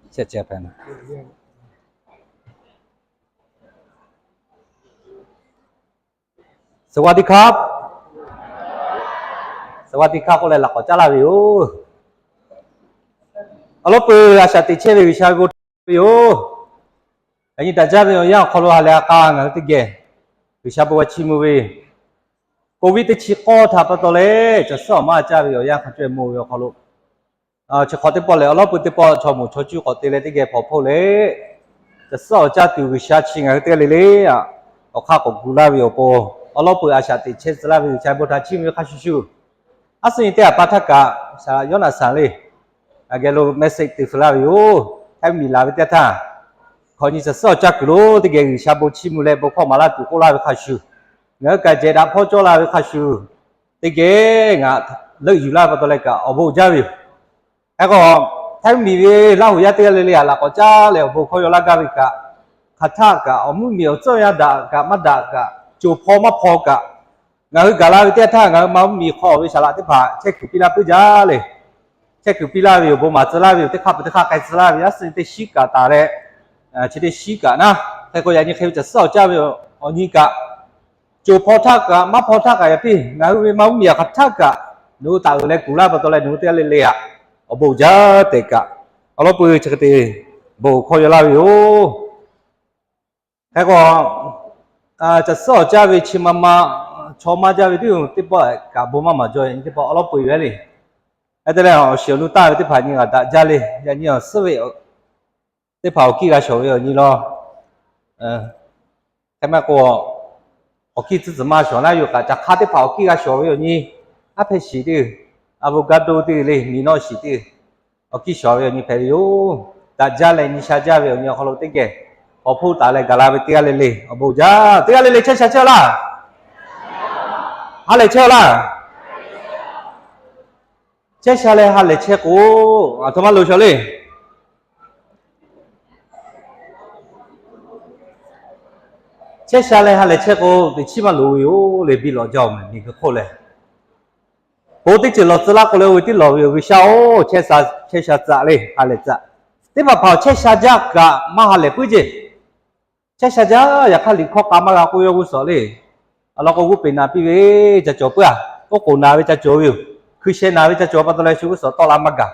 สวัสดีครับ สวัสดีครับ k'oˆ leh laꞈ k'awꞈ caˉ laˇ ve yoˬ. Awˬ lawn peuˬ a shaꞈ teꞈ chehˇ ve G'uiˬsha ve bon htaꞈ ve yoˬ. Yaꞈ nyi daꞈ jaˇ ve awˬ yanˇ awˬ hk'aw lo ha leh a k'a ngaˬ hui teˇ geh G'uiˬsha bon g'a chiˇ mvuh ve, Covid teˇ chi k'awˇ htaꞈ pa taw leh caˬ suhˉ awˬ maˇ caˇ ve awˬ yanˇ hk'a caweh mawˬ ve awˬ hk'aw lo, chi hk'awꞈ teˇ pawˆ lehˬ awˬ lawn peuˬ teˇ pawˆ chaw moˍ chaw cuˇ k'awꞈ te leh teˇ geh hpawnˬ hpawˇ leh, caˬ suhˉ awˬ caˇ tuˬ G'uiˬsha chi ngaˬ hui teˇ g'aˇ le le a, awˬ hk'aˇ k'awꞈ gu laˇ ve awˬ pon, awˬ lawn peuˬ a shaꞈ teꞈ chehˇ tcuh laˇ ve G'uiˬsha bon htaꞈ chiˇ mvuh ve hk'a shuˍ shuˍ, a suh nyi teˇ a pa htaˇ kaꞈ saˍ laꞈ Yoˇnaˍ saˍ le, a geh lo message te feu laˇ ve yoˬ. Htaiˇ miˬ laˬ ve teˇ htaˇ, hk'awꞈ nyi caˬ suhˉ awˬ caˇ kuiˬ lo teˇ geh G'uiˬsha bon chiˇ mvuh leh bon hkawˇ maˍ laˇ tuˬ k'oˆ laˇ ve hk'a shuˍ, ngaˬ hui kaꞈ jehˬ daꞈ hpawˇ cawˇ la ve hk'a shuˍ, teˇ geh ngaˬ leuˆ yuˬ laˇ ve pa taw leh kaꞈ awˬ bon jaˇ ve yoˬ. Hk'e k'o, Htaiˇ miˬ ve Laˇhuˍ yaˇ teˇ g'aˇ le le a laꞈ k'awꞈ caˉ leh awˬ bon hkawˇ yaw laˇ gaˇ ve kaꞈ, hk'aˬ htaˆ kaꞈ awˬ mvuhˇmiˬ awˬ tcuhˉ awˬ yanˇ daꞈ kaꞈ maˇ daꞈ kaꞈ, coˬ hpaw maˇ hpaw kaꞈ, ngaˬ hui gaˬ la ve teˇ htaˇ ngaˬ hui ma mvuhˇmiˬ hk'aw ve saˍ laꞈ teˇ hpaˍ chehˇ kuiˬ piˇ laˇ puiˉ jaˇ le. Chehˇ kuiˬ piˇ laˇ ve yoˬ. Bon maˍ tcuh laˇ ve yoˬ. Teˇ hk'aˇ peuˬ teˇ hk'aˇ k'ai tcuh laˇ ve yoˬ. A suh nyi teˇ shiˉ kaꞈ taˍ leh, chi teˇ shiˉ kaꞈ naˉ. Hk'e k'o yaꞈ nyi hk'e ve caˬ suhˉ awˬ caˇ ve awˬ nyi kaꞈ, coˬ hpaw htaˇ kaꞈ maˇ hpaw htaˇ kaꞈ yaꞈ piˇ ngaˬ hui ve ma mvuhˇmiˬ a hk'aˬ htaˆ kaꞈ nawˬ hui taˍ uiˍ leh kuˬ laˇ pa taw leh nawˬ hui teˇ g'aˇ le le a, awˬ bon uiˍ jaˇ tehꞈ kaꞈ, awˬ lawn peuˬ chi hk'e te bon hkawˇ yaw laˇ ve yoˬ. Hk'e k'o, caˬ suhˉ awˬ caˇ ve chi ma ma, chaw maˇ jaˇ ve teˇ yoˬ. Teˇ pawˆ kaꞈ bon maˇ maˍ jaw, teˇ pawˆ awˬ lawn peuˬ yoˬ le. Hk'e te leh awˬ shiˍ awˬ nu taˇ ve teˇ hpaˍ nyi g'a daꞈ jaˇ le. Yaꞈ nyi awˬ suhˉ ve teˇ hpaˍ awˬ kiˇ g'a shawˍ ve awˬ nyi law. Hk'e maˇ k'o, awˬ kiˇ tcuhˉ tcuhˬ maˇ shawˍ naˉ yoˬ kaꞈ, caˬ hk'aˇ teˇ hpaˍ awˬ kiˇ g'a shawˍ ve awˬ nyi, aˉ hpehˇ shiˍ teˇ, avocado teˇ le, miˬ nawˇ shiˍ teˇ, awˬ kiˇ shawˍ ve awˬ nyi hpehꞈ ve yoˬ. Daꞈ jaˇ leh nyi sha jaˇ ve awˬ nyi awˬ hk'aw lo teˇ geh awˬ hpon taˍ leh gaˬ la ve teˇ g'aˇ le le awˬ bon jaˇ. Teˇ g'aˇ le le chehˇ sha chehˇ laˇ. Ha lehˬ chehˇ laˇ. Chehˇ sha leh ha lehˬ chehˇ k'o, aˬ htoꞈ ma loˍ shawˍ le. Chehˇ sha leh ha lehˬ chehˇ k'o, teꞈ chiˉ maˇ loˍ ve yoˬ le. Biˇ lawꞈ jaˇ-oˬ meh, miˬguiˬ hk'oˆ leh. Bon teˇ ceuˬ lawˬ tcuh laˇ k'o leh, oˇ ve tiˉ lawˬ ve yoˬ. G'uiˬsha-oˬ, chehˇ sha tcuh leh ha lehˬ tcuh. Teˇ hpaˍ hpaˍ chehˇ sha jaˇ kaꞈ maˇ ha lehˬ puiˉ jeˬ. Chehˇ sha jaˇ, yaꞈ hk'aˇ liꞈ hkawˇ k'a maˇ g'a k'oˆ ve awˬ g'uˇ suhˍ le. Awˬ lawn k'o, g'uˇ peꞈ naˍ piˇ ve ca cawˬ puiˉ-a. Oˉ k'oˍ naˍ ve ca cawˬ ve yoˬ. Hkui sheh naˍ ve ca cawˬ pa taw leh shu g'uˇ suhˍ tawˆ la maˇ gaˬ.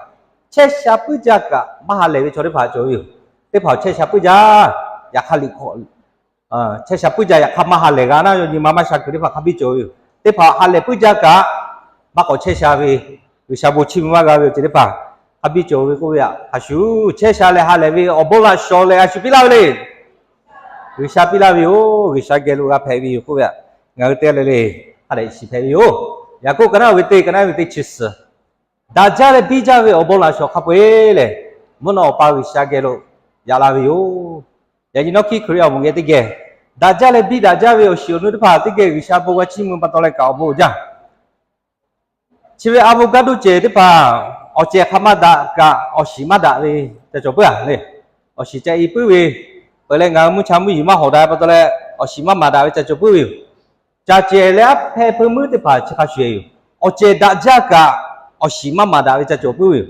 Chehˇ sha puiˉ jaˇ kaꞈ maˇ ha lehˬ ve chaw teˇ hpaˍ cawˬ ve yoˬ. Teˇ hpaˍ chehˇ sha puiˉ jaˇ, yaꞈ hk'aˇ liꞈ hkawˇ chehˇ sha puiˉ jaˇ, yaꞈ hk'aˇ maˇ ha lehˬ g'a naˉ, yaꞈ nyi ma maˇ sha kuiˬ teˇ hpaˍ hk'a biˇ cawˬ ve yoˬ. Teˇ hpaˍ ha lehˬ puiˉ jaˇ kaꞈ, maˇ k'awꞈ chehˇ sha ve, G'uiˬsha bon chiˇ mvuh maˇ g'a ve awˬ ceuˬ teˇ hpaˍ hk'a biˇ cawˬ ve k'oˆ ve htaꞈ hk'a shuˍ, chehˇ sha leh ha lehˬ ve awˬ bon laꞈ shawˍ lehˬ a shu piˇ laˇ ve le. G'uiˬsha piˇ laˇ ve yoˬ. G'uiˬsha geh lo g'a hpehꞈ ve yoˬ k'oˆ ve htaꞈ ngaˬ hui teˇ g'aˇ le le ha lehˬ shiˍ hpehꞈ ve yoˬ. Yaˍkoˆ ka naˉ ve teˇ, ka naˉ ve teˇ chi suhˍ, daꞈ jaˇ leh biˇ jaˇ ve awˬ bon laꞈ shawˍ hk'a peu-eˬ lehˬ, mvuhˇ naw awˬ pa G'uiˬsha geh lo yaꞈ la ve yoˬ. Yaꞈ nyi nawˉ hkiˉ Hkriꞈ awˬ moˍ geh teˇ geh daꞈ jaˇ leh biˇ daꞈ jaˇ ve awˬ shiˍ awˬ nu teˇ hpaˍ teˇ geh G'uiˬsha bon g'a chiˇ mvuh pa taw leh kaꞈ awˬ bon uiˍ jaˇ. Chi ve avocado cehˬ teˇ hpaˍ, awˬ cehˬ hk'a maˇ daꞈ kaꞈ awˬ shiˍ maˇ daꞈ ve ca cawˬ puiˉ-a le. Awˬ shiˍ ca i puiˉ ve, peuˬ leh ngaˬ hui mvuhˇ cha mvuhˇ yeˬ maˇ hawˍ daꞈ pa taw leh awˬ shiˍ maˇ maˍ daꞈ ve ca cawˬ puiˉ ve yoˬ. Caˬ cehˬ leh aˉ hpehˇ hpeu muiˉ teˇ hpaˍ chi hk'a shuˍ yoˬ. Awˬ cehˬ daꞈ jaˇ kaꞈ awˬ shiˍ maˇ maˍ daꞈ ve ca cawˬ puiˉ ve yoˬ.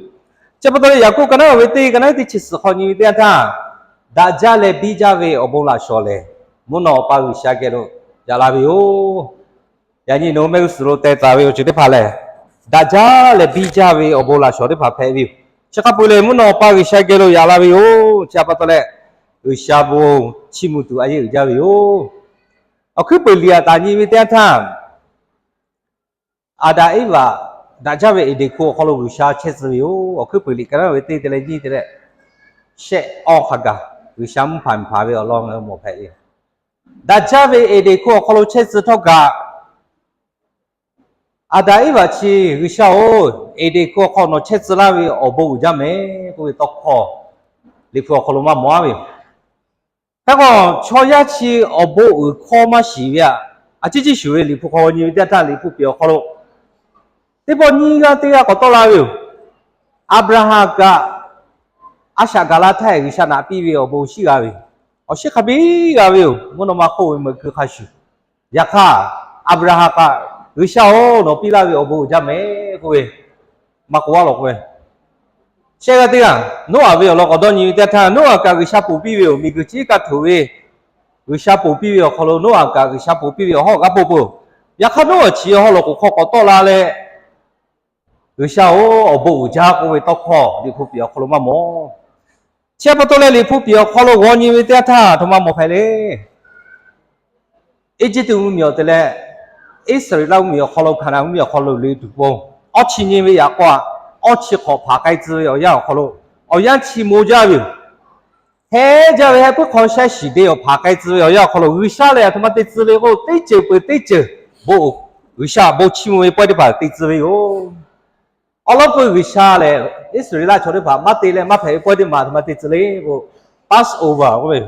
Chi pa taw leh Yaˍkoˆ ka naˉ ve teˇ, ka naˉ ve teˇ chi suhˍ hk'aw nyi ve teˇ yanˇ htaˇ, daꞈ jaˇ leh biˇ jaˇ ve awˬ bon laꞈ shawˍ lehˬ, mvuhˇ naw awˬ pa G'uiˬsha geh lo yaꞈ la ve yoˬ. Yaꞈ nyi nawˬ hui mehˆ g'uˇ suhˍ lo teh taˍ ve awˬ ceuˬ teˇ hpaˍ lehˬ, daꞈ jaˇ leh biˇ jaˇ ve awˬ bon laꞈ shawˍ teˇ hpaˍ hpehꞈ ve yoˬ. Chi hk'a peu-eˬ lehˬ, mvuhˇ naw awˬ pa G'uiˬsha geh lo yaꞈ la ve yoˬ. Chi pa taw leh, G'uiˬsha bon chiˇ mvuh tuˬ a yeˇ uiˍ jaˇ ve yoˬ. Awˬ hkuiˉ peuˬ liꞈ aꞈ taˍ nyi ve teˇ yanˇ htaˇ, Aˍdanˍ Eˇvaꞈ daꞈ jaˇ ve Eˍdenˍ hkuˇ awˬ hk'aw lo G'uiˬsha chehˇ tcuh ve yoˬ. Awˬ hkuiˉ peuˬ liꞈ ka naˉ ve teˇ te leh nyiˇ te leh, shehˆ awˇ hk'a gaˬ G'uiˬsha mvuhˇ hpanˍ miˬ hpanˍ ve awˬ lawn ngaˬ hui mawˬ hpehꞈ ve yoˬ. Daꞈ jaˇ ve Eˍdenˍ hkuˇ awˬ hk'aw lo chehˇ tcuh htawˇ kaꞈ, Aˍdanˍ Eˇvaꞈ chi, G'uiˬsha-oˬ, Eˍdenˍ hkuˇ awˬ hk'aw nawˬ chehˇ tcuh laˇ ve awˬ bon uiˍ jaˇ mehˍ k'oˆ ve tawˇ hkawˇ Liꞈ hpu awˬ hk'aw lo maˇ mawˬ-a ve yoˬ. Hk'e k'o, chaw yaˇ chi awˬ bon uiˍ hkawˇ maˇ shiˍ ve aꞈ, a ciˉ ciˉ shuˍ ve Liꞈ hpu hk'aw nyi ve teˇ yanˇ htaˇ, Liꞈ hpu peˬ awˬ hk'aw lo teˇ pawˆ nyiˇ g'aˇ teˇ g'aˇ k'awꞈ tawˆ la ve yoˬ. Aˍbraˍhanˍ kaꞈ Aˉsaꞈ gaˬ la htaˇ, G'uiˬsha naꞈ piˇ ve awˬ bon shiˉ g'a ve yoˬ. Awˬ shiˉ hk'a biˇ g'a ve yoˬ. Mvuhˇ naw ma hk'oˆ ve meuꞈ keu hk'a shuˍ. Yaꞈ hk'aˇ, Aˍbraˍhanˍ kaꞈ, G'uiˬsha-oˬ, nawˬ piˇ laˇ ve awˬ bon uiˍ jaˇ mehˍ k'oˆ ve, maˇ k'oˆ-a lawˬ k'oˆ ve, Shehˆ g'aˇ teˇ g'aˇ, Noˉaꞈ ve awˬ lawn k'awꞈ dawˇ nyi ve teˇ yanˇ htaˇ, Noˉaꞈ kaꞈ G'uiˬsha ponˬ piˇ ve yoˬ. Miˬguiˬ chi iˉ kaˆ htoꞈ ve G'uiˬsha ponˬ piˇ ve awˬ hk'aw lo Noˉaꞈ kaꞈ G'uiˬsha ponˬ piˇ ve awˬ hawˉ g'a ponˬ peuˬ. Yaꞈ hk'aˇ, Noˉaꞈ chi awˬ hawˉ lo k'oˍ hk'aw k'awꞈ tawˆ la leh, G'uiˬsha-oˬ, awˬ bon uiˍ jaˇ k'oˆ ve tawˇ hkawˇ Liꞈ hpu piˍ awˬ hk'aw lo maˇ mawˬ. Chi pa taw leh Liꞈ hpu piˍ awˬ hk'aw lo g'aw nyi ve teˇ yanˇ htaˇ, a htoꞈ ma mawˬ hpehꞈ le. Eˇjiˇtuꞈ mvuhˇmiˬ awˬ te leh Iˉsaˍreˍlaˆ mvuhˇmiˬ awˬ hk'aw lo, Hkaˍnanˍ mvuhˇmiˬ awˬ hk'aw lo loꞈ e tuˬ pon, awˇ chi nyi ve yaꞈ k'aw, awˇ chi hk'awꞈ hpanˍ k'ai tcuh ve awˬ yanˇ awˬ hk'aw lo, awˬ yanˇ chi maw jaˇ ve yoˬ. Heh jaˇ ve heh puiˉ hk'aw shehˆ shiˍ de awˬ hpanˍ k'ai tcuh ve awˬ yanˇ awˬ hk'aw lo, G'uiˬsha lehˬ a htoꞈ ma te tcuh le k'o, teˇ ceuˬ peuˬ teˇ ceuˬ bon, G'uiˬsha bon chiˇ mvuh ve pawehˇ teˇ hpaˍ te tcuh ve yoˬ. Awˬ lawn k'o, G'uiˬsha lehˬ Iˉsaˍreˍlaˆ chaw teˇ hpaˍ maˇ te leh maˇ hpehꞈ ve pawehˇ teˇ maˬ a htoꞈ ma te tcuh le k'o, Passover k'oˆ ve,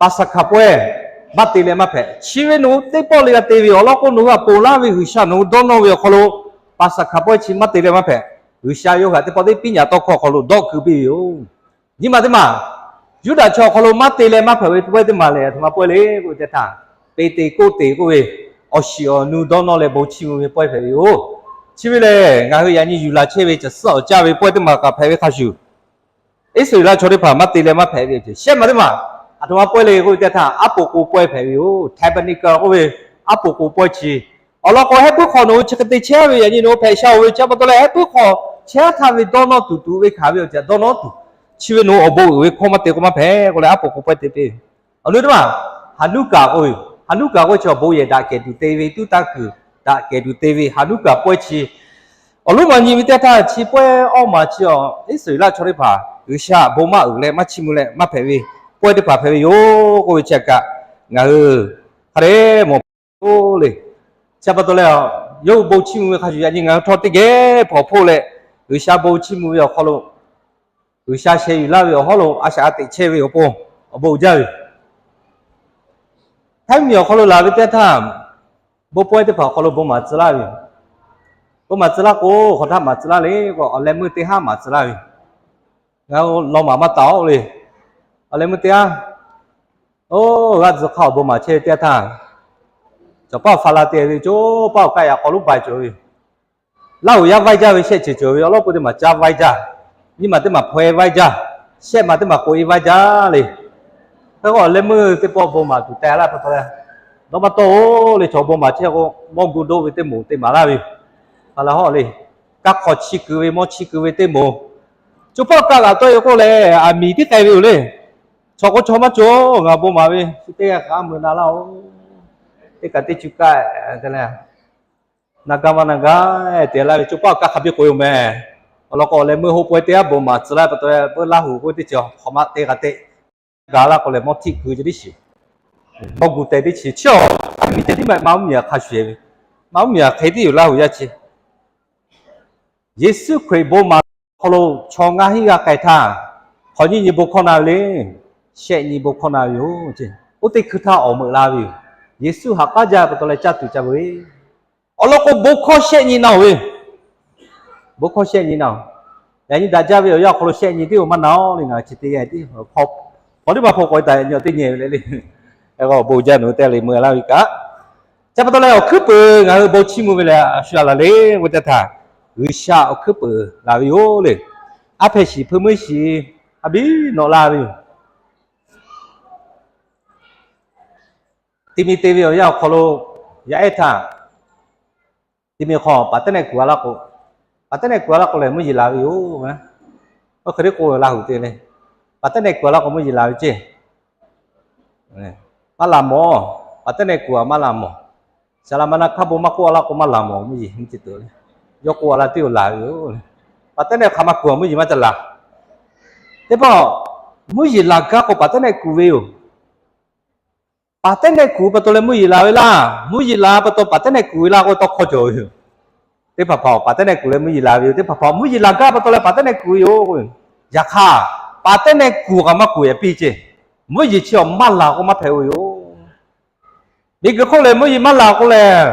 Paˍsaˍhkaˍ pawehˇ maˇ te leh maˇ hpehꞈ. Chi ve nawˬ hui teˇ pawˆ le g'a te ve yoˬ. Awˬ lawn k'o, nawˬ hui a ponˬ laˇ ve G'uiˬsha nawˬ hui dawˇ nawˇ ve awˬ hk'aw lo Paˍsaˍhkaˍ pawehˇ chi maˇ te leh maˇ hpehꞈ. G'uiˬsha yawˇ hui htaꞈ teˇ pawˆ teˇ piˉ nyaꞈ tawˇ hkawˇ awˬ hk'aw lo dawˆ keu piˇ ve yoˬ. Nyi ma teˇ maˬ, Yuˇdaꞈ chaw awˬ hk'aw lo maˇ te leh maˇ hpehꞈ ve pawehˇ teˇ maˬ lehˬ, a htoꞈ ma pawehˇ le k'oˆ ve teˇ htaˇ, Peˍteˍkoˆteˍ k'oˆ ve, awˬ shiˍ awˬ nu dawˇ nawˇ leh bon chiˇ mvuh ve pawehˇ hpehꞈ ve yoˬ. Chi ve lehˬ, ngaˬ hui yaꞈ nyi yuˬ laˬ chehˇ ve caˬ suhˉ awˬ caˇ ve pawehˇ teˇ maˬ kaꞈ hpehꞈ ve hk'a shuˍ, Iˉsaˍreˍlaˆ chaw teˇ hpaˍ maˇ te leh maˇ hpehꞈ ve awˬ ceuˬ shehˆ maˬ teˇ maˬ, a htoꞈ ma pawehˇ le k'oˆ ve teˇ htaˇ, aˉ po k'o pawehˇ hpehꞈ ve yoˬ. Taˍbaˍneˍkaˍ k'oˆ ve, aˉ po k'o pawehˇ chi. Awˬ lawn k'o, heh puiˉ hk'aw nawˬ hui chi hk'e te chehˇ ve yaꞈ nyi nawˬ hui hpehꞈ sha-oˬ ve chi pa taw leh, heh puiˉ hk'aw chehˇ htaˇ ve dawˇ nawˇ tuˬ tuˬ ve hkanˍ ve awˬ ceuˬ dawˇ nawˇ tuˬ, chi ve nawˬ hui awˬ bon uiˍ ve hkawˇ maˇ te k'o maˇ hpehꞈ k'oˆ leh, aˉ po k'o pawehˇ te piˇ ve. Awˬ nu teˇ maˬ, Haˍnuˆkaˍ k'oˆ ve, Haˍnuˆkaˍ k'oˆ ve chi awˬ bon yehˬ daꞈ kehˬ tuˬ te ve, tuˉ tanˇ kuiˬ daꞈ kehˬ tuˬ te ve Haˍnuˆkaˍ pawehˇ chi. Awˬ lonˉ ma nyi ve teˇ htaˇ, chi pawehˇ awˇ maˬ chi awˬ Iˉsaˍreˍlaˆ chaw teˇ hpaˍ G'uiˬsha bon maˇ uiˍ leh maˇ chiˇ mvuh leh maˇ hpehꞈ ve pawehˇ teˇ hpaˍ hpehꞈ ve yoˬ k'oˆ ve chi kaꞈ, ngaˬ hui hk'a dehꞈ mawˬ hpehꞈ ve yoˬ le. Chi pa taw leh, yawˇ hui bon chiˇ mvuh ve hk'a shuˍ yaꞈ nyi ngaˬ hui htawˇ teˇ geh hpawnˬ hpoˆ leh, G'uiˬsha bon chiˇ mvuh ve awˬ hk'aw lo, G'uiˬsha sheh yuˬ laˇ ve awˬ hawˉ lo a shaꞈ a teꞈ chehˇ ve awˬ pon awˬ bon uiˍ jaˇ ve yoˬ. Htaiˇ miˬ awˬ hk'aw lo laˬ ve teˇ htaˇ, bon pawehˇ teˇ hpaˍ awˬ hk'aw lo bon maˍ tcuh laˇ ve yoˬ. Bon maˍ tcuh laˇ k'o, hk'aw htaˇ maˍ tcuh laˇ le k'o, awˬ leh meuˇ teˇ haˉ maˍ tcuh laˇ ve yoˬ. Ngaˬ hui law maˍ maˇ taˍ-oˬ le. Awˬ leh meuˇ teˇ haˉ, oˇ, g'aˇ tcuh hk'aˇ awˬ bon maˍ chehˇ ve teˇ htaˇ, cawˬ paˇ awˬ hpaꞈ la te ve, cawˬ paˇ awˬ kaˆ yaꞈ k'aw lonˉ bai cawˬ ve yoˬ. Laˇ huˍ yaˇ vaiˇ jaˇ ve shehˆ ceuˬ cawˬ ve yoˬ. Awˬ lawn k'o teˇ maˬ caˇ vaiˇ jaˇ, nyiˇ maˬ teˇ maˬ hpaw e vaiˇ jaˇ, shehˆ maˬ teˇ maˬ k'oꞈ e vaiˇ jaˇ le. Hk'e k'o, awˬ leh meuˇ teˇ pawˆ bon maˍ tuˬ teh laˇ pa taw leh, dawˇ maˇ tawˆ-oˬ le. Chaw bon maˍ chehˇ k'o, mawˇ gu doˆ ve teˇ moˍ te maˍ laˇ ve yoˬ. Hk'a la hawˉ le, kaˇ hk'aw chiˇ keu ve, mawˇ chiˇ keu ve teˇ moˍ, cawˬ paˇ awˬ kaˆ g'aꞈ tawˆ e k'oˆ leh, aˬ miˍ tiˉ k'ai ve yoˬ le. Chaw k'o chaw maˇ cawˬ, ngaˬ bon maˍ ve shu teˇ g'aˇ kaꞈ mui na laˇ-oˬ. Teˇ kaꞈ teˇ cuˇ kaˆ te leh, na gaˇ maˇ na gaˇ te laˇ ve, cawˬ paˇ awˬ kaˆ hk'a biˇ k'oꞈ e-oˬ meh. Awˬ lawn k'o, awˬ leh meuˇ hoˆ pawehˇ teˇ g'aˇ bon maˍ tcuh laˇ pa taw, peuˬ Laˇ huˍ k'oˆ teˇ ceuˬ hk'awꞈ ma te g'a te, gaˬ laˇ k'o leh mawˇ htiˆ keu ce tiˉ shiˍ, mawˇ gu teh tiˉ shiˍ. Chi awˬ miˬ ceh tiˉ maˇ maˇ uˉ miˬ a hk'a shuˍ e ve, maˇ uˉ miˬ a hk'e tiˉ yoˬ Laˇ huˍ yaˇ chi. Yeˍsuˆ Hkriꞈ bon maˍ awˬ hk'aw lo chaw ngaˇ hinˉ g'aˇ k'ai htaˇ, hk'awꞈ nyiˇ nyi bon hkawˇ na ve le. Shehˆ nyi bon hkawˇ na ve yoˬ. Oˇ teˇ hkui htaˇ awˬ meuꞈ la ve yoˬ. Yeˍsuˆ haꞈ k'aˉ jaˇ pa taw leh caˇ tuˬ ca ve. Awˬ lawn k'o, bon hkawˇ shehˆ nyi na-oˬ ve, bon hkawˇ shehˆ nyi na-oˬ. Yaꞈ nyi daꞈ jaˇ ve awˬ yanˇ awˬ hk'aw lo shehˆ nyi teˇ-oˬ maˇ na-oˬ le. Ngaˬ hui chi teˇ yanˇ tiˉ hpaw liˇ maˇ hpaw k'awꞈ e taˍ, yaꞈ nyi awˬ teˇ nyi ve le le. K'o, bon jaˇ nawˬ hui te leh mui laˇ ve kaꞈ, chi pa taw leh awˬ hkuiˉ peuˬ ngaˬ hui bon chiˇ mvuh ve leh a shu a laˬ le k'oˆ ve teˇ htaˇ, G'uiˬsha awˬ hkuiˉ peuˬ laˬ ve yoˬ le. Aˉ hpehꞈ shiˍ hpeuˇ meuˇ shiˍ a biˉ nawꞈ la ve yoˬ. Ti mi te ve awˬ yanˇ awˬ hk'aw lo yaˇ ehˉ htaˇ, ti mi hk'aw paˍ tehˉ nehˆ kuˬ a laˇ k'o, paˍ tehˉ nehˆ kuˬ a laˇ k'o lehˬ mvuhˇ yeˬ laˬ ve yoˬ. Oˇ hk'e te k'o Laˇ huˍ te le, paˍ tehˉ nehˆ kuˬ a laˇ k'o mvuhˇ yeˬ laˬ ve ceˇ. Maˇ laˬ mawˬ. Paˍ tehˉ nehˆ kuˬ a maˇ laˬ mawˬ. Saˍ laꞈ ma na hk'aˇ bon maˇ k'oˆ a laˇ k'o maˇ laˬ mawˬ mvuhˇ yeˬ mvuhˇ ceˇ te le. Yawˇ k'oˆ a laˇ teˇ-oˬ laˬ ve yoˬ. Paˍ tehˉ nehˆ hk'aˬ ma kuˬ a mvuhˇ yeˬ maˇ ca laˬ. Teˇ pawˆ mvuhˇ yeˬ laˬ gaˇ k'o paˍ tehˉ nehˆ kuˬ ve yoˬ. Paˍ tehˉ nehˆ kuˬ pa taw leh mvuhˇ yeˬ laˬ ve laˇ. Mvuhˇ yeˬ laˬ pa taw paˍ tehˉ nehˆ kuˬ ve laˇ k'o tawˇ hkawˇ cawˬ ve yoˬ. Teˇ hpaˍ hpaˍ paˍ tehˉ nehˆ kuˬ leh mvuhˇ yeˬ laˬ ve yoˬ. Teˇ hpaˍ hpaˍ mvuhˇ yeˬ laˬ gaˇ pa taw leh paˍ tehˉ nehˆ kuˬ ve yoˬ. Yaꞈ hk'aˇ, paˍ tehˉ nehˆ kuˬ kaꞈ maˇ kuˬ yaꞈ piˇ ceˇ. Mvuhˇ yeˬ chi awˬ maˇ laˬ k'o maˇ hpehꞈ-oˬ yoˬ. Miˬguiˬ hk'oˆ lehˬ mvuhˇ yeˬ maˇ laˬ k'o lehˬ,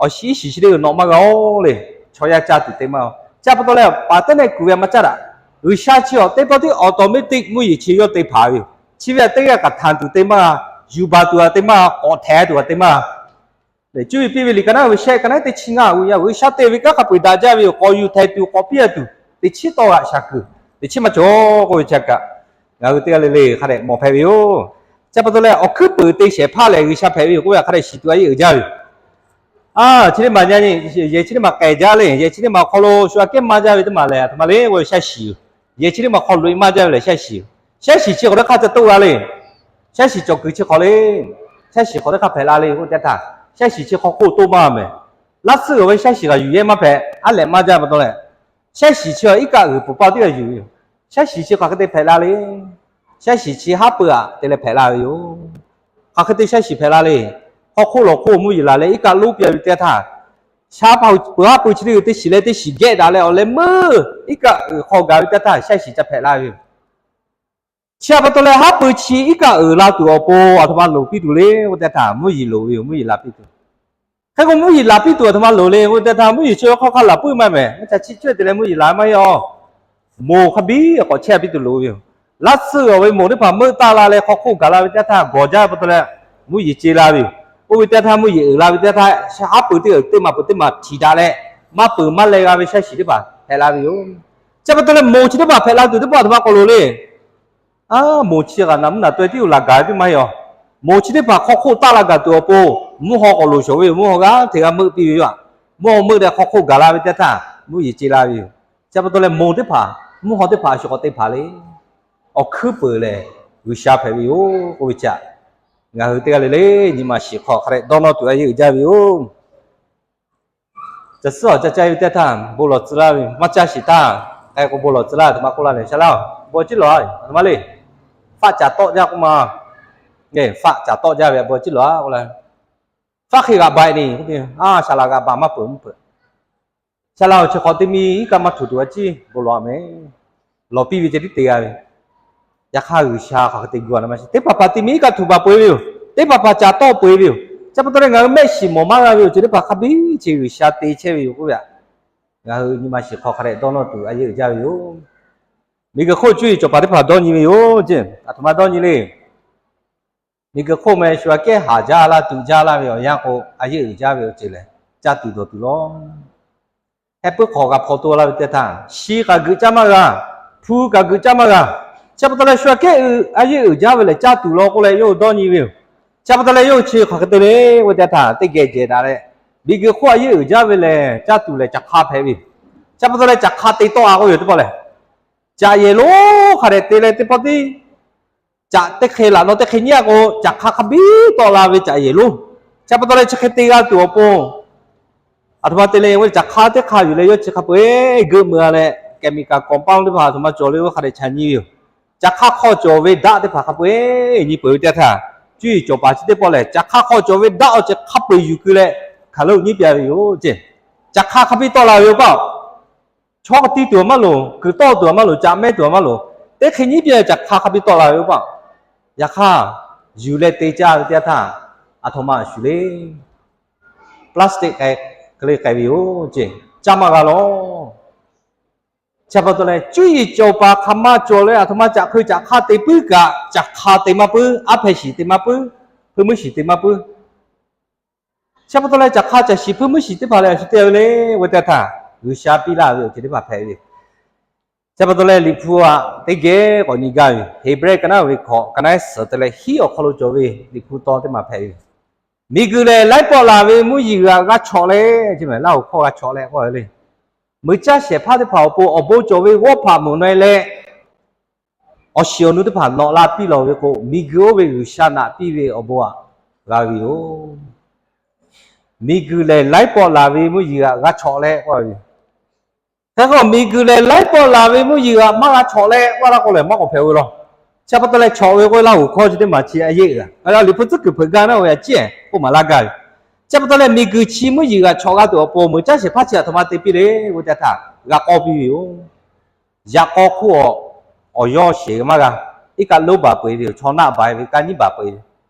awˬ shiˉ shiˍ chi teˇ g'uiˬ nawꞈ maˇ g'a-oˬ le. Chaw yaˇ caˇ tuˬ te maˇ g'a. Chi pa taw leh paˍ tehˉ nehˆ kuˬ ve maˇ caˇ daꞈ. G'uiˬsha chi awˬ teˇ pawˆ tiˉ awˬ tawˍ miˇ teˇ mvuhˇ yeˬ chi yawˇ te hpanˍ ve yoˬ. Chi ve a teˇ g'aˇ kaꞈ htanˍ tuˬ te maˇ g'a, yuˬ baˬ tuˬ a te maˇ g'a, k'awꞈ htehˍ tuˬ a te maˇ g'a. Cuˇ yiˍ piˇ ve liꞈ ka naˉ ve shehˆ ka naˉ teˇ chi ngaˇ g'uiˬ yaˇ G'uiˬsha te ve kanˉ hk'a peu-eˬ daꞈ jaˇ ve yoˬ. K'awꞈ yuˬ htehˍ tuˬ k'awꞈ piˇ a tuˬ, Teˇ chiˉ tawˇ g'aꞈ shaˍ kuiˬ, teˇ chiˉ maˇ cawˬ k'oˆ ve chi kaꞈ, ngaˬ hui teˇ g'aˇ le le hk'a dehꞈ mawˬ hpehꞈ ve yoˬ. Chi pa taw leh awˬ hkuiˉ peuˍ te shehˍ hpaˇ lehˬ G'uiˬsha hpehꞈ ve yoˬ k'oˆ ve hk'a dehꞈ shiˍ tuˬ a yeˇ uiˍ jaˇ ve yoˬ. A, chi teˇ maˬ, yehˬ chi teˇ maˬ k'ehˬ jaˇ le, yehˬ chi teˇ maˬ awˬ hk'aw lo shu aꞈ kehˉ maˇ jaˇ ve teˇ maˬ lehˬ, a htoꞈ ma le k'o shaˉ shiˍ yoˬ. Yehˬ chi teˇ maˬ awˬ hk'aw lo loꞈ-e maˇ jaˇ ve lehˬ shaˉ shiˍ yoˬ. Shaˉ shiˍ chi k'awꞈ teˇ hk'aˇ ca toˆ g'a le. Shaˉ shiˍ cawˬ kuiˬ chi hk'awꞈ le. Shaˉ shiˍ hk'awꞈ teˇ hk'aˇ hpehꞈ la le k'oˆ teˇ htaˇ, shaˉ shiˍ chi hk'aw hk'oˆ toˆ maˇ mehˍ. Laˇ tsuhˇ g'aw ve shaˉ shiˍ g'aꞈ yuˬ yehˇ maˇ hpehꞈ, aˉ lehꞈ maˇ jaˇ pa taw leh, shaˉ shiˍ chi iˉ kaˆ g'uiˬ pfuhˍ paˇ teˇ g'aˇ yuˬ ve yoˬ. Shaˉ shiˍ chi hk'aˬ hk'e te hpehꞈ la le. Shaˉ shiˍ chi haˉ pui aꞈ te leh hpehꞈ la ve yoˬ. Hk'aˬ hk'e te shaˉ shiˍ hpehꞈ la le. Hk'aw hk'oˆ lawˬ hk'oˆ mvuhˇ yeˬ laˬ leh iˉ kaˆ lonˉ piˇ ve teˇ htaˇ, shaˉ pui haˉ pui chi teˇ g'uiˬ teˇ shiˍ leh teˇ shiˍ gehˆ daꞈ leh awˬ leh meuˇ iˉ kaˆ g'uiˬ hk'aw gaˬ ve teˇ htaˇ shaˉ shiˍ ca hpehꞈ la ve yoˬ. Chi pa taw leh haˉ pui chi iˉ kaˆ uiˍ la tuˬ awˬ pon a htoꞈ ma loˍ piˇ tuˬ le k'oˆ teˇ htaˇ, mvuhˇ yeˬ loˍ ve yoˬ, mvuhˇ yeˬ laˬ piˇ tuˬ. Hk'e k'o mvuhˇ yeˬ laˬ piˇ tuˬ a htoꞈ ma loˍ le k'oˆ teˇ htaˇ, mvuhˇ yeˬ chi hk'aw hk'a laˬ puiˉ maˇ mehˍ, a ca chi cuˇ te leh mvuhˇ yeˬ laˬ maˇ heˆ a. Moˬ hk'a biˇ k'awꞈ chehˇ piˇ tuˬ loˍ ve yoˬ. Laˇ tsuhˇ g'aw ve moˬ teˇ hpaˍ meuˆ taˆ la leh hk'aw hk'oˆ gaˬ la ve teˇ htaˇ gawˬ jaˇ pa taw leh, mvuhˇ yeˬ ce la ve yoˬ. Oˇ ve teˇ htaˇ mvuhˇ yeˬ uiˍ la ve teˇ htaˇ, haˉ pui teˇ g'uiˬ teˇ maˬ pui teˇ maˬ htiˍ daꞈ leh, maˇ peuˬ maˇ leh g'a ve shaˉ shiˍ teˇ hpaˍ hpehꞈ la ve yoˬ. Chi pa taw leh moˬ chi teˇ hpaˍ hpehꞈ la tuˬ teˇ pawˆ a htoꞈ ma k'awꞈ loˍ le. A, moˬ chi g'aꞈ naˬ mvuhˇ naˬ taweh tiˉ yoˬ laˬ gaˬ ve teˇ maˇ heˆ a. Moˬ chi teˇ hpaˍ hk'aw hk'oˆ taˆ la gaˬ tuˬ awˬ pon, mvuhˇ haw k'awꞈ loˍ shawˍ ve yoˬ. Mvuhˇ haw g'aˇ hteꞈ g'a meuˆ piˇ ve yoˬ. Mvuhˇ haw meuˆ leh hk'aw hk'oˆ gaˬ la ve teˇ htaˇ mvuhˇ yeˬ ce la ve yoˬ. Chi pa taw leh moˬ teˇ hpaˍ, mvuhˇ haw teˇ hpaˍ a shu k'awꞈ te hpaˍ le. Awˬ hkuiˉ peuˍ lehˬ G'uiˬsha hpehꞈ ve yoˬ k'oˆ ve chi, ngaˬ hui teˇ g'aˇ le le nyi ma shiˍ hk'aw hk'a dehꞈ dawˇ nawˇ tuˬ a yeˇ uiˍ jaˇ ve yoˬ. Caˬ suhˉ awˬ ca caˇ ve teˇ htaˇ bon lawˬ tcuh laˇ ve maˇ caˇ shiˍ htaˇ, k'ai k'o bon lawˬ tcuh laˇ ve a htoꞈ ma k'oˆ laˇ lehˬ, shaˉ laˇ-oˬ, bon ciˉ lawˬ, a htoꞈ ma le. Faˆ caˍ tawˆ jaˇ k'oˆ ma. Faˆ caˍ tawˆ jaˇ ve bon ciˉ lawˬ k'oˆ laˇ. Faˆ hk'e g'aꞈ baˬ-e ni, a, shaˍ laꞈ g'aꞈ baˬ maˇ peuˬ maˇ peuˬ. Shaˉ laˇ-oˬ, chi hk'awꞈ teˇ miˇ iˉ kaˆ maˇ htuˬ tuˬ a ciˉ bon lawˬ-a mehˍ. Lawˬ piˇ ve ceh tiˉ te g'a ve. Yaꞈ hk'aˇ G'uiˬsha hk'aˬ hk'e te gu a na maˇ shiˍ. Teˇ hpaˍ hpaˍ teˇ miˇ iˉ kaˆ htuˬ baˬ peu-e ve yoˬ. Teˇ hpaˍ hpaˍ caˍ tawˆ peu-e ve yoˬ. Chi pa taw leh ngaˬ hui mehˆ shiˍ mawˬ maˇ g'a ve awˬ ceuˬ teˇ hpaˍ hk'a biˇ chi G'uiˬsha te chehˇ ve yoˬ k'oˆ ve, ngaˬ hui nyi ma shiˍ hk'aw hk'a dehꞈ dawˇ nawˇ tuˬ a yeˇ uiˍ jaˇ ve yoˬ. Miˬguiˬ hk'oˆ cuˇ yiˍ cawˬ paˍ teˇ hpaˍ dawˇ nyi ve yoˬ ceˇ. A htoꞈ ma dawˇ nyi le. Miˬguiˬ hk'oˆ meh shu aꞈ kehˉ haˍ jaˇ laˇ tuꞈ jaˇ laˇ ve awˬ yanˇ k'o, a yeˇ uiˍ jaˇ ve awˬ ceuˬ lehˬ, caˇ tuˬ dawˬ tuˬ lawˬ. Heh puiˉ hk'awꞈ g'a hpaw to laˇ ve teˇ htaˇ, shi kaꞈ geuꞈ caˇ maˇ g'a, hpu kaꞈ geuꞈ caˇ maˇ g'a. Chi pa taw leh shu aꞈ kehˉ a yeˇ uiˍ jaˇ ve lehˬ, caˇ tuˬ lawˬ k'oˆ leh yawˇ hui dawˇ nyi ve yoˬ. Chi pa taw leh yawˇ hui chi hk'aˬ hk'e te le k'oˆ ve teˇ htaˇ, teˇ geh jehˬ daꞈ leh, miˬguiˬ hk'oˆ a yeˇ uiˍ jaˇ ve lehˬ caˇ tuˬ lehˬ caˬ hk'a hpehꞈ ve yoˬ. Chi pa taw leh caˬ hk'a te tawˆ-a k'oˆ ve yoˬ teˇ pawˆ lehˬ, caꞈ yehˬ lonˉ hk'a dehꞈ te leh teˇ pawˆ tiˉ caꞈ teˇ hk'e laꞈ naw teˇ hk'e nyi-a k'o, caˬ hk'a hk'a biˇ tawˆ la ve caꞈ yehˬ lonˉ. Chi pa taw leh chi hk'e te g'a tuˬ awˬ pon, a htoꞈ ma te le k'o, caˬ hk'a teˇ hk'a yuˬ leh yawˇ chi hk'a peu-eˬ geuˆ meuˇ-a leh, chemical compound teˇ hpaˍ a htoꞈ ma cawˬ le k'o hk'a dehꞈ ca nyi ve yoˬ. Caˬ hk'a hk'aw cawˬ ve daˆ teˇ hpaˍ hk'a peu-eˬ nyi peuˬ ve teˇ htaˇ, cuˇ yiˍ cawˬ paˍ chi teˇ pawˆ lehˬ, caˬ hk'a hk'aw cawˬ ve daˆ awˬ ceuˬ hk'a peu-eˬ yuˬ keu leh, hk'aˬ lo nyiˉ piˇ-a ve yoˬ ceˇ. Caˬ hk'a hk'a biˇ tawˆ la ve yoˬ paˆ. Chaw k'a tiˇ tuˬ maˇ loˍ, kuiˬ tawˆ tuˬ maˇ loˍ, caꞈ mehˉ tuˬ maˇ loˍ, teˇ hk'e nyiˉ piˇ-a ve caˬ hk'a hk'a biˇ tawˆ la ve yoˬ paˆ. Yaꞈ hk'aˇ, yuˬ leh te caˇ ve teˇ yanˇ htaˇ, a htoꞈ ma shuˍ le. Plastic k'ai, hk'e le k'ai ve yoˬ ceˇ. Caˇ maˇ g'a lawˬ. Chi pa taw leh cuˇ yiˍ cawˬ paˍ hk'aˬ ma cawˬ leh a htoꞈ ma caꞈ hk'eu caꞈ hk'aˇ te puiˉ kaꞈ, caˬ hk'a te maˇ puiˉ, aˉ hpehꞈ shiˍ te maˇ puiˉ, hpeuˇ muiˉ shiˍ te maˇ puiˉ. Chi pa taw leh caˬ hk'a caˬ shiˍ hpeuˇ muiˉ shiˍ teˇ hpaˍ lehˬ a shu te ve le k'oˆ ve teˇ htaˇ, G'uiˬsha piˇ laˇ ve awˬ ceuˬ teˇ hpaˍ hpehꞈ ve. Chi pa taw leh Liꞈ hpu aꞈ teˇ geh k'awꞈ nyi gaˇ ve, Heˍbrehˇ ka naˉ ve hkawꞈ ka naˉ suhˍ te leh hiˉ awˬ hk'aw lo cawˬ ve Liꞈ hpu taw teˇ maˬ hpehꞈ ve. Miˬguiˬ lehˬ laiˉ pawˆ laˬ ve mvuhˇ yeˬ g'aꞈ g'a chawꞈ leh, chi mehˍ laˇ oˬ hkawˇ g'a chawꞈ leh k'oˆ ve le. Meuꞈ caˇ shehˍ hpaˇ teˇ hpaˍ awˬ pon awˬ bon cawˬ ve g'awˇ hpaꞈ meuꞈ na-e leh, awˬ shiˍ awˬ nu teˇ hpaˍ nawꞈ la piˇ lawˬ ve k'o, miˬguiˬ oˇ ve G'uiˬsha naꞈ piˇ ve awˬ bon aꞈ g'a ve yoˬ. Miˬguiˬ lehˬ laiˉ pawˆ laˬ ve mvuhˇ yeˬ g'aꞈ g'a chawꞈ leh k'oˆ ve. Hk'e k'o miˬguiˬ lehˬ laiˉ pawˆ laˬ ve mvuhˇ yeˬ g'aꞈ maˇ g'a chawꞈ leh k'oˆ laˇ k'o lehˬ maˇ k'awꞈ hpehꞈ-o ve law. Chi pa taw leh chawꞈ ve k'oˆ laˇ oˬ hkawˇ chi teˇ maˬ chi a yeˆ g'a. Liꞈ hpu tcuhˉ kuiˬ hpeuꞈ gaˇ naˉ ve a ciˉ k'oˆ maˍ laˇ gaˇ ve. Chi pa taw leh miˬguiˬ chi mvuhˇ yeˬ g'aꞈ chawꞈ g'a tuˬ awˬ pon meuꞈ caˇ shehˍ hpaˇ chi a htoꞈ ma te piˇ le k'oˆ ve teˇ htaˇ g'a k'awˇ piˇ ve yoˬ. Yaꞈ k'aw hk'oˆ awˬ, awˬ yawˇ sheˍ maˇ g'a. Iˉ kaˆ lonˉ baˬ peu-eˬ ve yoˬ. Chaw naˆ baˬ ve, kaˇ nyiˉ baˬ peu-eˬ ve.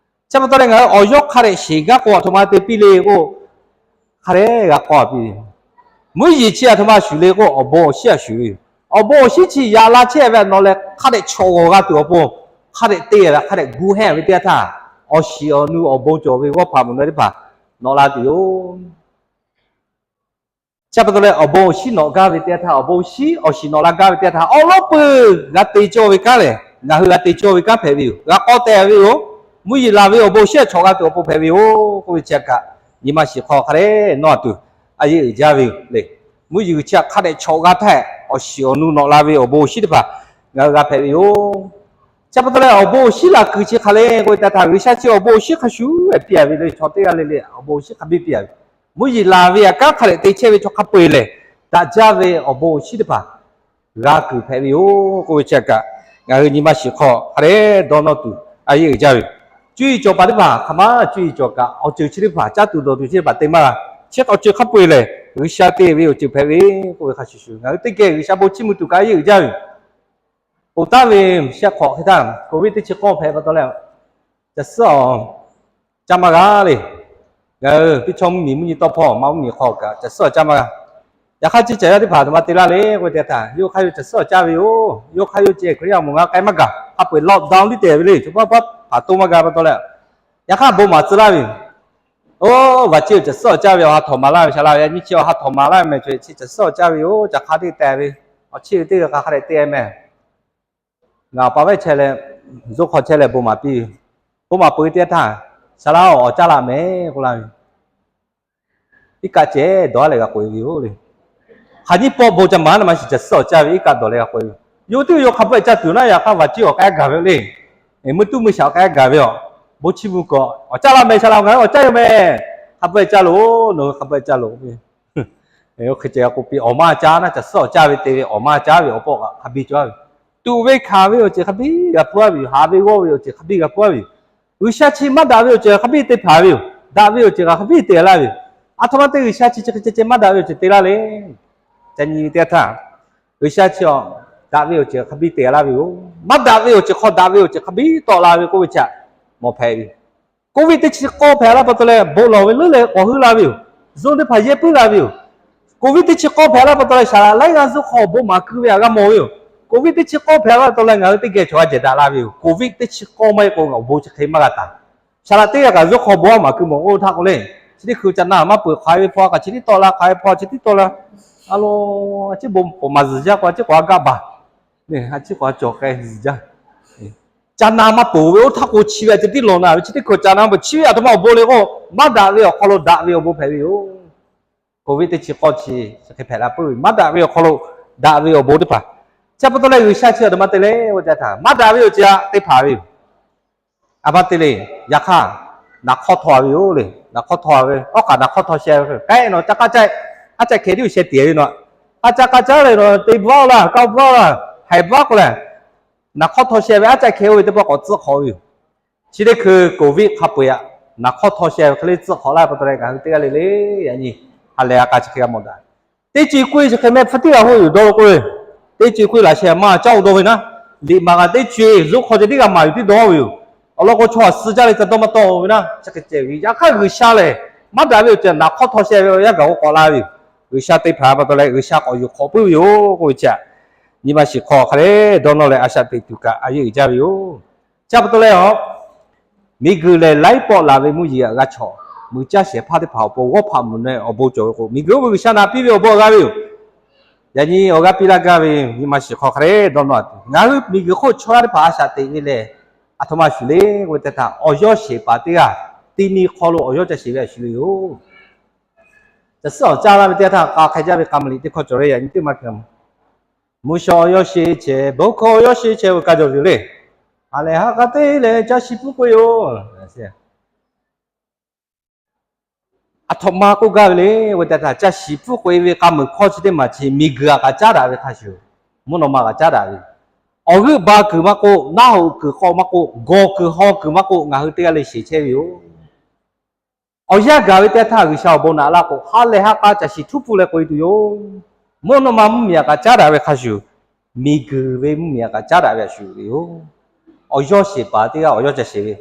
Chi pa taw leh ngaˬ hui awˬ yawˇ hk'a dehꞈ sheˍ gaˇ k'o a htoꞈ ma te piˇ le k'o, hk'a dehꞈ g'a k'awˇ piˇ ve. Mvuhˇ yeˬ chi a htoꞈ ma shuˍ le k'o, awˬ bon awˬ shinˉ a shuˍ ve yoˬ. Awˬ bon awˬ shinˉ chi yaꞈ la chehˇ ve a nawˬ leh hk'a dehꞈ chawꞈ g'awˬ g'a tuˬ awˬ pon, hk'a dehꞈ te ve hk'a dehꞈ gu hehnˇ ve teˇ yanˇ htaˇ, awˬ shiˍ awˬ nu awˬ bon cawˬ ve g'awˇ hpaꞈ meuꞈ na teˇ hpaˍ nawꞈ la tuˬ yoˬ. Chi pa taw leh awˬ bon awˬ shinˉ nawꞈ gaˇ ve teˇ yanˇ htaˇ, awˬ bon awˬ shinˉ awˬ shiˍ nawꞈ la gaˇ ve teˇ yanˇ htaˇ, awˉ lawˉ peuˬ g'a te cawˇ ve kanˉ lehˬ, ngaˬ hui g'a te cawˇ ve kanˉ hpehꞈ ve yoˬ. G'a k'awꞈ tehˬ ve yoˬ. Mvuhˇ yeˬ laˬ ve awˬ bon awˬ shinˉ htaꞈ chawꞈ g'a tuˬ awˬ pon hpehꞈ ve yoˬ k'oˆ ve chi htaꞈ kaꞈ, nyi ma shiˍ hk'aw hk'a dehꞈ nawˇ a tuˬ a yeˇ uiˍ jaˇ ve yoˬ le. Mvuhˇ yeˬ chi htaꞈ hk'a dehꞈ chawꞈ g'a htaˇ, awˬ shiˍ awˬ nu nawꞈ la ve awˬ bon awˬ shinˉ teˇ hpaˍ ngaˬ hui g'a hpehꞈ ve yoˬ. Chi pa taw leh awˬ bon awˬ shinˉ laˬ kuiˬ chi hk'aˬ le k'oˆ ve teˇ yanˇ htaˇ, G'uiˬsha chi awˬ bon awˬ shinˉ hk'a shuˍ shuˍ piˇ a ve le. Chaw teˇ g'aˇ le le awˬ bon awˬ shinˉ hk'a biˇ piˇ a ve. Mvuhˇ yeˬ laˬ ve yaꞈ kanˉ hk'a dehꞈ te chehˇ ve chaw hk'a peu-eˬ lehˬ, daꞈ jaˇ ve awˬ bon awˬ shinˉ teˇ hpaˍ g'a kuiˬ hpehꞈ ve yoˬ k'oˆ ve chi kaꞈ, ngaˬ hui nyi ma shiˍ hk'aw hk'a dehꞈ dawˇ nawˇ tuˬ a yeˇ uiˍ jaˇ ve yoˬ. Cuˇ yiˍ cawˬ paˍ teˇ hpaˍ hk'aˬ ma cuˇ yiˍ cawˬ kaꞈ, awˬ ceuˬ chi teˇ hpaˍ caˇ tuˬ dawˬ tuˬ chi teˇ hpaˍ te maˇ g'a. Chi awˬ ceuˬ hk'a peu-eˬ lehˬ, G'uiˬsha te ve awˬ ceuˬ hpehꞈ ve k'oˆ ve hk'a shuˍ shuˍ, ngaˬ hui teˇ geh G'uiˬsha bon chiˇ mvuh tuˬ kaꞈ a yeˇ uiˍ jaˇ ve yoˬ. Oˬ taˍ ve shehˆ hk'awꞈ hk'e htaˇ, Covid teˇ chi k'awˇ hpehꞈ pa taw leh, caˬ suhˉ awˬ caˇ maˇ g'a le. Ngaˬ hui teˇ chaw mvuhˇmiˬ mvuhˇ nyi tawˇ hpawˇ ma mvuhˇmiˬ hk'aw kaꞈ caˬ suhˉ awˬ caˇ maˇ g'a. Yaꞈ hk'aˇ, chi caˬ yaˇ teˇ hpaˍ aˬ htoꞈ ma te laˇ le k'oˆ ve teˇ yanˇ htaˇ, yawˇ hk'aˇ yawˇ caˬ suhˉ awˬ caˇ ve yoˬ. Yawˇ hk'aˇ yawˇ ceh Hkriꞈ yaˇ awˬ moˍ ngaˬ k'ai maˇ gaˬ. Hk'a peu-eˬ lockdown liˇ tehꞈ ve le. Chaw paˇ paˇ hpaˍ to maˇ g'a pa taw leh, yaꞈ hk'aˇ bon maˍ tcuh laˇ ve yoˬ. Oˇ, vaˬ ceˇ awˬ caˬ suhˉ awˬ caˇ ve awˬ ha htawꞈ maˍ laˇ ve, shaˍ laꞈ yaˇ nyiˇ chi awˬ ha htawꞈ maˍ laˇ ve mehˬ, chi caˬ suhˉ awˬ caˇ ve yoˬ. Caˬ hk'a teˇ teh ve, awˬ cheˇ ve teˇ g'aˇ hk'a hk'a dehꞈ te mehˬ. Ngaˬ awˬ pa vehˆ chehˇ leh, zuhˆ hk'aw chehˇ leh bon maˍ piˇ ve. Bon maˍ peuˬ ve teˇ yanˇ htaˇ, shaˍ laꞈ-oˬ, awˬ caˇ laˇ mehˬ k'oˆ laˇ ve. Iˉ kaˆ ceh dawˬ-a leh g'a k'oꞈ-e ve yoˬ le. Hk'aˬ nyiˇ pawˆ bon ca maˍ na ma shiˍ caˬ suhˉ awˬ caˇ ve iˉ kaˆ dawˬ leh g'a k'oꞈ-e ve. Yawˇ teˇ yawˇ hk'a peu-eˬ caˇ tuˬ naˉ, yaꞈ hk'aˇ vaˬ ceˇ awˬ k'ai gaˬ ve yoˬ le. Meuˇ tuˉ meuˇ shaꞈ awˬ k'ai gaˬ ve yoˬ. Bon chiˇ mvuh k'awꞈ, awˬ caˇ laˇ mehˬ shaˍ laꞈ-oˬ, ngaˬ hui awˬ caˇ yoˬ mehˬ. Hk'a peu-eˬ caˇ loˬ, nawˬ hui hk'a peu-eˬ caˇ loˬ. Hk'e ceh k'o piˇ, awˬ maˇ caˇ naˉ, caˬ suhˉ awˬ caˇ ve te ve awˬ maˇ caˇ ve awˬ pawˆ kaꞈ hk'a biˇ cawˇ ve. Tuꞈ ve hkanˍ ve awˬ ceuˬ hk'a biˇ g'a pfuhˇ ve yoˬ. Haꞈ ve g'awˇ ve awˬ ceuˬ hk'a biˇ g'a pfuhˇ ve yoˬ. G'uiˬsha chi maˇ daꞈ ve awˬ ceuˬ hk'a biˇ te hpanˍ ve yoˬ. Daꞈ ve awˬ ceuˬ kaꞈ hk'a biˇ te laˇ ve yoˬ. Aˬ htoꞈ ma te G'uiˬsha chi chi hk'e ceh ceh maˇ daꞈ ve awˬ ceuˬ te laˇ le. Ca nyi ve teˇ yanˇ htaˇ, G'uiˬsha chi awˬ daꞈ ve awˬ ceuˬ hk'a biˇ te laˇ ve yoˬ. Maˇ daꞈ ve awˬ ceuˬ hk'aw daꞈ ve awˬ ceuˬ hk'a biˇ tawˆ la ve k'oˆ ve chi htaꞈ mawˬ hpehꞈ ve yoˬ. Covid teˇ chi k'awˇ hpehꞈ laˇ pa taw leh bon lawˬ ve leuˉ leh k'awꞈ heuˆ la ve yoˬ. Zuhˇ teˇ hpaˍ yehˇ puiˉ la ve yoˬ. Covid teˇ chi k'awˇ hpehꞈ laˇ pa taw leh shaˍ laꞈ laiˉ g'aˇ zuhˆ hk'aw bon maˍ keu ve htaꞈ g'a mawˬ ve yoˬ. Covid teˇ chi k'awˇ hpehꞈ laˇ pa taw leh ngaˬ hui teˇ geh chaw g'a jehˬ daꞈ la ve yoˬ. Covid teˇ chi k'awˇ maˇ heˆ k'o ngaˬ awˬ bon chi hk'e maˇ g'a taˍ. Shaˍ laꞈ teˇ g'aˇ kaꞈ zuhˆ hk'aw bon maˍ keu mawˬ k'oˆ htaˇ k'o le, chi teˇ hkui ca naˇ maˇ peuˬ hk'aˬ ve hpaw kaꞈ chi tiˉ tawˆ la, hk'aˬ ve hpaw chi tiˉ tawˆ la. A lo, a ciˉ bon k'awꞈ maˍ zuhˬ jaˇ k'o a ciˉ k'awꞈ a gaˆ baˬ, a ciˉ k'awꞈ a cawˬ k'ai zuhˬ jaˇ. Ca na maˇ peuˬ ve oˇ htaˇ k'o chi ve a ceh tiˉ lawˬ na ve, chi teˇ hkui ca na maˇ peuˬ. Chi ve aˬ htoꞈ ma awˬ bon le k'o, maˇ daꞈ ve awˬ hk'aw lo daꞈ ve awˬ bon hpehꞈ ve yoˬ. Covid teˇ chi k'awˇ chi chi hk'e hpehꞈ la puiˉ ve, maˇ daꞈ ve awˬ hk'aw lo daꞈ ve awˬ bon teˇ hpaˍ. Chi pa taw leh G'uiˬsha chi aˬ htoꞈ ma te le k'oˆ ve teˇ yanˇ htaˇ, maˇ daꞈ ve awˬ ceuˬ htaꞈ te hpanˍ ve yoˬ. A pa te le, yaꞈ hk'aˇ, naˍ hk'awˇ htaw ve yoˬ le. Naˍ hk'awˇ htaw ve, awˉ k'aꞈ naˍ hk'awˇ htaw sheh ve k'ai nawˬ ca k'aˇ caˆ, a caˆ hkeh tiˉ sheh tiˍ ve nawˬ, a ca k'aˇ caˆ leh nawˬ te bvuhˇ-oˆ laˇ, k'aˇ bvuhˇ-oˆ laˇ, haiˬ bvuhˇ k'o leh, naˍ hk'awˇ htaw sheh ve a caˆ hkeh oˇ ve teˇ pawˆ k'awꞈ tcuhˆ hk'awꞈ ve yoˬ. Chi teˇ hkui Covid hk'a peu-eˬ aꞈ, naˍ hk'awˇ htaw sheh ve hk'e le tcuhˆ hk'awꞈ laˇ pa taw leh ngaˬ hui teˇ g'aˇ le le, yaꞈ nyi ha lehˬ a k'a chi hk'e g'a mawˬ daꞈ. Teˇ co-e k'oˆ-e chi hk'e mehˆ hpu tiˉ g'a hoˆ yoˬ dawˇ lo k'oˆ ve, teˇ co-e k'oˆ-e laꞈ sheh maˇ caˇ-oˬ dawˇ ve naˉ, liꞈ maˍ kaꞈ teˇ co-e zuhˆ hk'aw ceh tiˉ g'a maˍ yoˬ tiˉ dawˇ ve yoˬ. Awˬ lawn k'o chaw aꞈ suh jaˇ leh ca dawˇ maˇ tawˆ-oˬ ve naˉ, chi hk'e ceh ve. Yaꞈ hk'aˇ G'uiˬsha lehˬ, maˇ daꞈ ve awˬ ceuˬ naˍ hk'awˇ htaw sheh ve awˬ yanˇ gaˬ k'o k'awꞈ la ve yoˬ. G'uiˬsha te hpanˍ pa taw leh G'uiˬsha k'awꞈ yuˬ hk'awꞈ puiˉ ve yoˬ k'oˆ ve chi aꞈ, nyi ma shiˍ hk'aw hk'a dehꞈ dawˇ nawˇ leh a shaꞈ teꞈ tuˬ kaꞈ a yeˇ uiˍ jaˇ ve yoˬ. Chi pa taw leh a, miˬguiˬ lehˬ laiˉ pawˆ laˬ ve mvuhˇ yeˬ aꞈ g'a chawꞈ, muiˬ caˇ shehˍ hpaˇ teˇ hpaˍ awˬ pon g'awˇ hpaꞈ mvuhˬ naweh awˬ bon cawˬ ve k'o, miˬguiˬ oˇ ve G'uiˬsha naˍ piˇ ve awˬ bon g'a ve yoˬ. Yaꞈ nyi awˬ g'aˇ piˇ laˇ gaˇ ve nyi ma shiˍ hk'aw hk'a dehꞈ dawˇ nawˇ tuˬ, ngaˬ hui miˬguiˬ hk'oˆ chaw yaˇ teˇ hpaˍ a shaꞈ teꞈ ve lehˬ, aˬ htoꞈ ma shuˍ le k'oˆ ve teˇ htaˇ, awˬ yawˇ sheˍ paˍ teˇ g'aˇ ti mi hk'aw lo awˬ yawˇ ca sheˍ ve a shuˍ ve yoˬ. Caˬ suhˉ awˬ caˇ laˇ ve teˇ htaˇ k'a hk'e jaˇ ve k'a mvuhˇ liꞈ teˇ hkawˇ cawˬ ve yaꞈ nyi teˇ maˇ hk'e, mvuhˇ shawˍ awˬ yawˇ sheˍ chehˇ, bon hkawˇ awˬ yawˇ sheˍ chehˇ ve kaꞈ cawˬ ve yoˬ le. A lehˬ ha k'a te leh caˇ shiˍ pfuhˇ k'oꞈ-e yoˬ. Aˬ htoꞈ ma k'oˆ gaˇ ve le k'oˆ ve teˇ htaˇ, caˇ shiˍ pfuhˇ k'oꞈ-e ve k'a mvuhˇ hkawˇ chi teˇ maˬ chi miˬguiˬ aꞈ kaꞈ caˉ daꞈ ve hk'a shuˍ, mvuhˇ naw ma kaꞈ caˉ daꞈ ve, awˬ g'euˆ ba kuiˬ maˇ k'oˆ, naˆ hoꞈ kuiˬ k'aw maˇ k'oˆ, gawˬ kuiˬ haw kuiˬ maˇ k'oˆ, ngaˬ hui teˇ g'aˇ le sheˍ chehˇ ve yoˬ. Awˬ yanˇ gaˬ ve teˇ htaˇ G'uiˬsha awˬ bon naꞈ laˇ k'o, ha lehˬ ha k'a caˇ shiˍ htuˉ pfuhˇ leh k'oꞈ-e tuˬ yoˬ. Mvuhˇ naw ma mvuhˇmiˬ aꞈ kaꞈ caˉ daꞈ ve hk'a shuˍ, miˬguiˬ ve mvuhˇmiˬ aꞈ kaꞈ caˉ daꞈ ve a shuˍ ve yoˬ. Awˬ yawˇ sheˍ paˍ teˇ g'aˇ awˬ yawˇ ca sheˍ ve,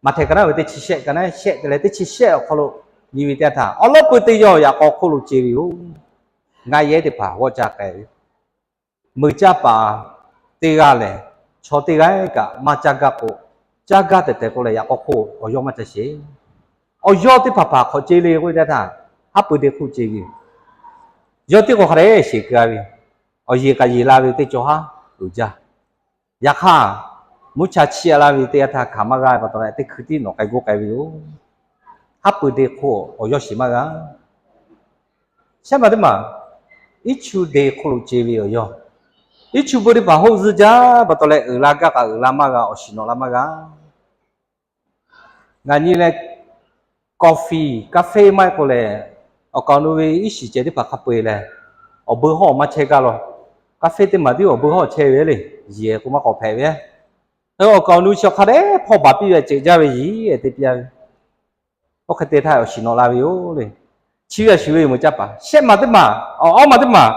Maꞈhtehˍ ka naˉ ve teˇ chi shehˆ ka naˉ shehˆ te leh teˇ chi shehˆ awˬ hk'aw lo nyi ve teˇ htaˇ, awˬ lawn pui teˇ yawˇ yaꞈ k'aw hk'oˆ lo ce ve yoˬ. Ngaˆ yehˉ teˇ hpaˍ g'awˇ caˇ k'ai ve, meuꞈ caˇ paˍ teˇ g'aˇ lehˬ, chaw teˇ g'aˇ kaꞈ maˇ caˇ gaˇ k'o, caˇ gaˇ tehꞈ tehꞈ k'oˆ leh yaꞈ k'aw hk'oˆ awˬ yawˇ maˇ ca sheˍ. Awˬ yawˇ teˇ hpaˍ hpaˍ hk'awꞈ ce le k'oˆ ve teˇ htaˇ, haˉ pui teˇ hk'oˆ ce ve yoˬ. Yawˇ tiˉ k'o hk'a dehꞈ sheˍ keu-a ve, awˬ yeˬ k'aꞈ yeˬ la ve teˇ cawˬ haˉ uiˍ jaˇ. Yaꞈ hk'aˇ, mvuhˇ cha chiˇ-a laˇ ve teˇ g'aˇ htaˇ hkanˍ maˇ g'a pa taw leh teˇ hkui tiˉ nawˬ k'ai g'oˇ k'ai ve yoˬ. Haˉ pui de hk'oˆ awˬ yawˇ sheˍ maˇ g'a. Shehˆ maˬ teˇ maˬ, iˉ chu de hk'oˆ lo ce ve awˬ yawˇ, iˉ chu bon teˇ hpaˍ hoˆ zuhˇ jaˇ pa taw leh uiˍ la gaˇ kaꞈ uiˍ la maˇ g'a, awˬ shiˍ nawꞈ la maˇ g'a. Ngaˬ nyi leh coffee, kaˇ feˇ maˇ heˆ k'o lehˬ, awˬ kaˍ awˬ nu ve iˉ shiˍ cehˬ teˇ hpaˍ hk'a peu-eˬ lehˬ, awˬ bon hawˉ awˬ maˇ chehˇ gaˇ law. Kaˇ feˇ teˇ maˬ tiˉ awˬ bon hawˉ chehˇ ve le, yiˬ k'o maˇ k'awꞈ hpehꞈ ve. Oˇ awˬ kaˍ awˬ nu chi awˬ hk'a dehꞈ hpawˇ baˬ piˇ ve ceꞈ jaˇ ve yiˬ te piˇ-a ve. Oˇ hk'e te htaˇ awˬ shiˍ nawꞈ la ve yoˬ le. Chi ve a shuˍ ve yoˬ meuꞈ caˇ paˍ. Shehˆ maˬ teˇ maˬ, awˬ awˉ maˬ teˇ maˬ,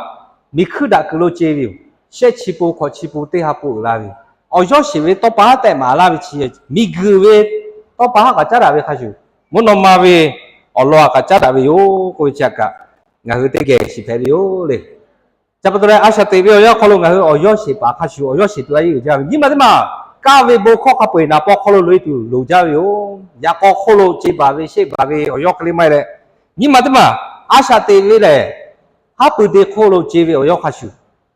miˬ hkuiˇ daꞈ kuiˬ lo ce ve yoˬ. Shehˆ chi pun hkawꞈ chi pun teˇ ha pun uiˍ la ve yoˬ. Awˬ yawˇ sheˍ ve tawˇ pa haˉ tehꞈ maˍ laˇ ve chi, miˬ guiˬ ve tawˇ pa haˉ k'aꞈ caˉ daꞈ ve hk'a shuˍ, mvuhˇ naw ma ve awˬ lawn a k'aꞈ caˉ daꞈ ve yoˬ k'oˆ ve chi a kaꞈ, ngaˬ hui teˇ geh shiˍ hpehꞈ ve yoˬ le. Ca pa taw leh a shaꞈ teꞈ ve awˬ yanˇ hk'aw lo ngaˬ hui awˬ yawˇ sheˍ paˍ hk'a shuˍ awˬ yawˇ sheˍ tuˬ a yeˇ uiˍ jaˇ ve nyi ma teˇ maˬ, kaˇ ve bon hkawˇ hk'a peu-eˬ naˍ paw hk'aw lo loꞈ-e tuˬ loˍ jaˇ ve yoˬ. Yaꞈ k'aw hk'oˆ lo ce baˬ ve sheˆ baˬ ve awˬ yawˇ hk'e le maˇ heˆ leh, nyi ma teˇ maˬ a shaꞈ teꞈ ve lehˬ, haˉ pui de hk'oˆ lo ce ve awˬ yawˇ hk'a shuˍ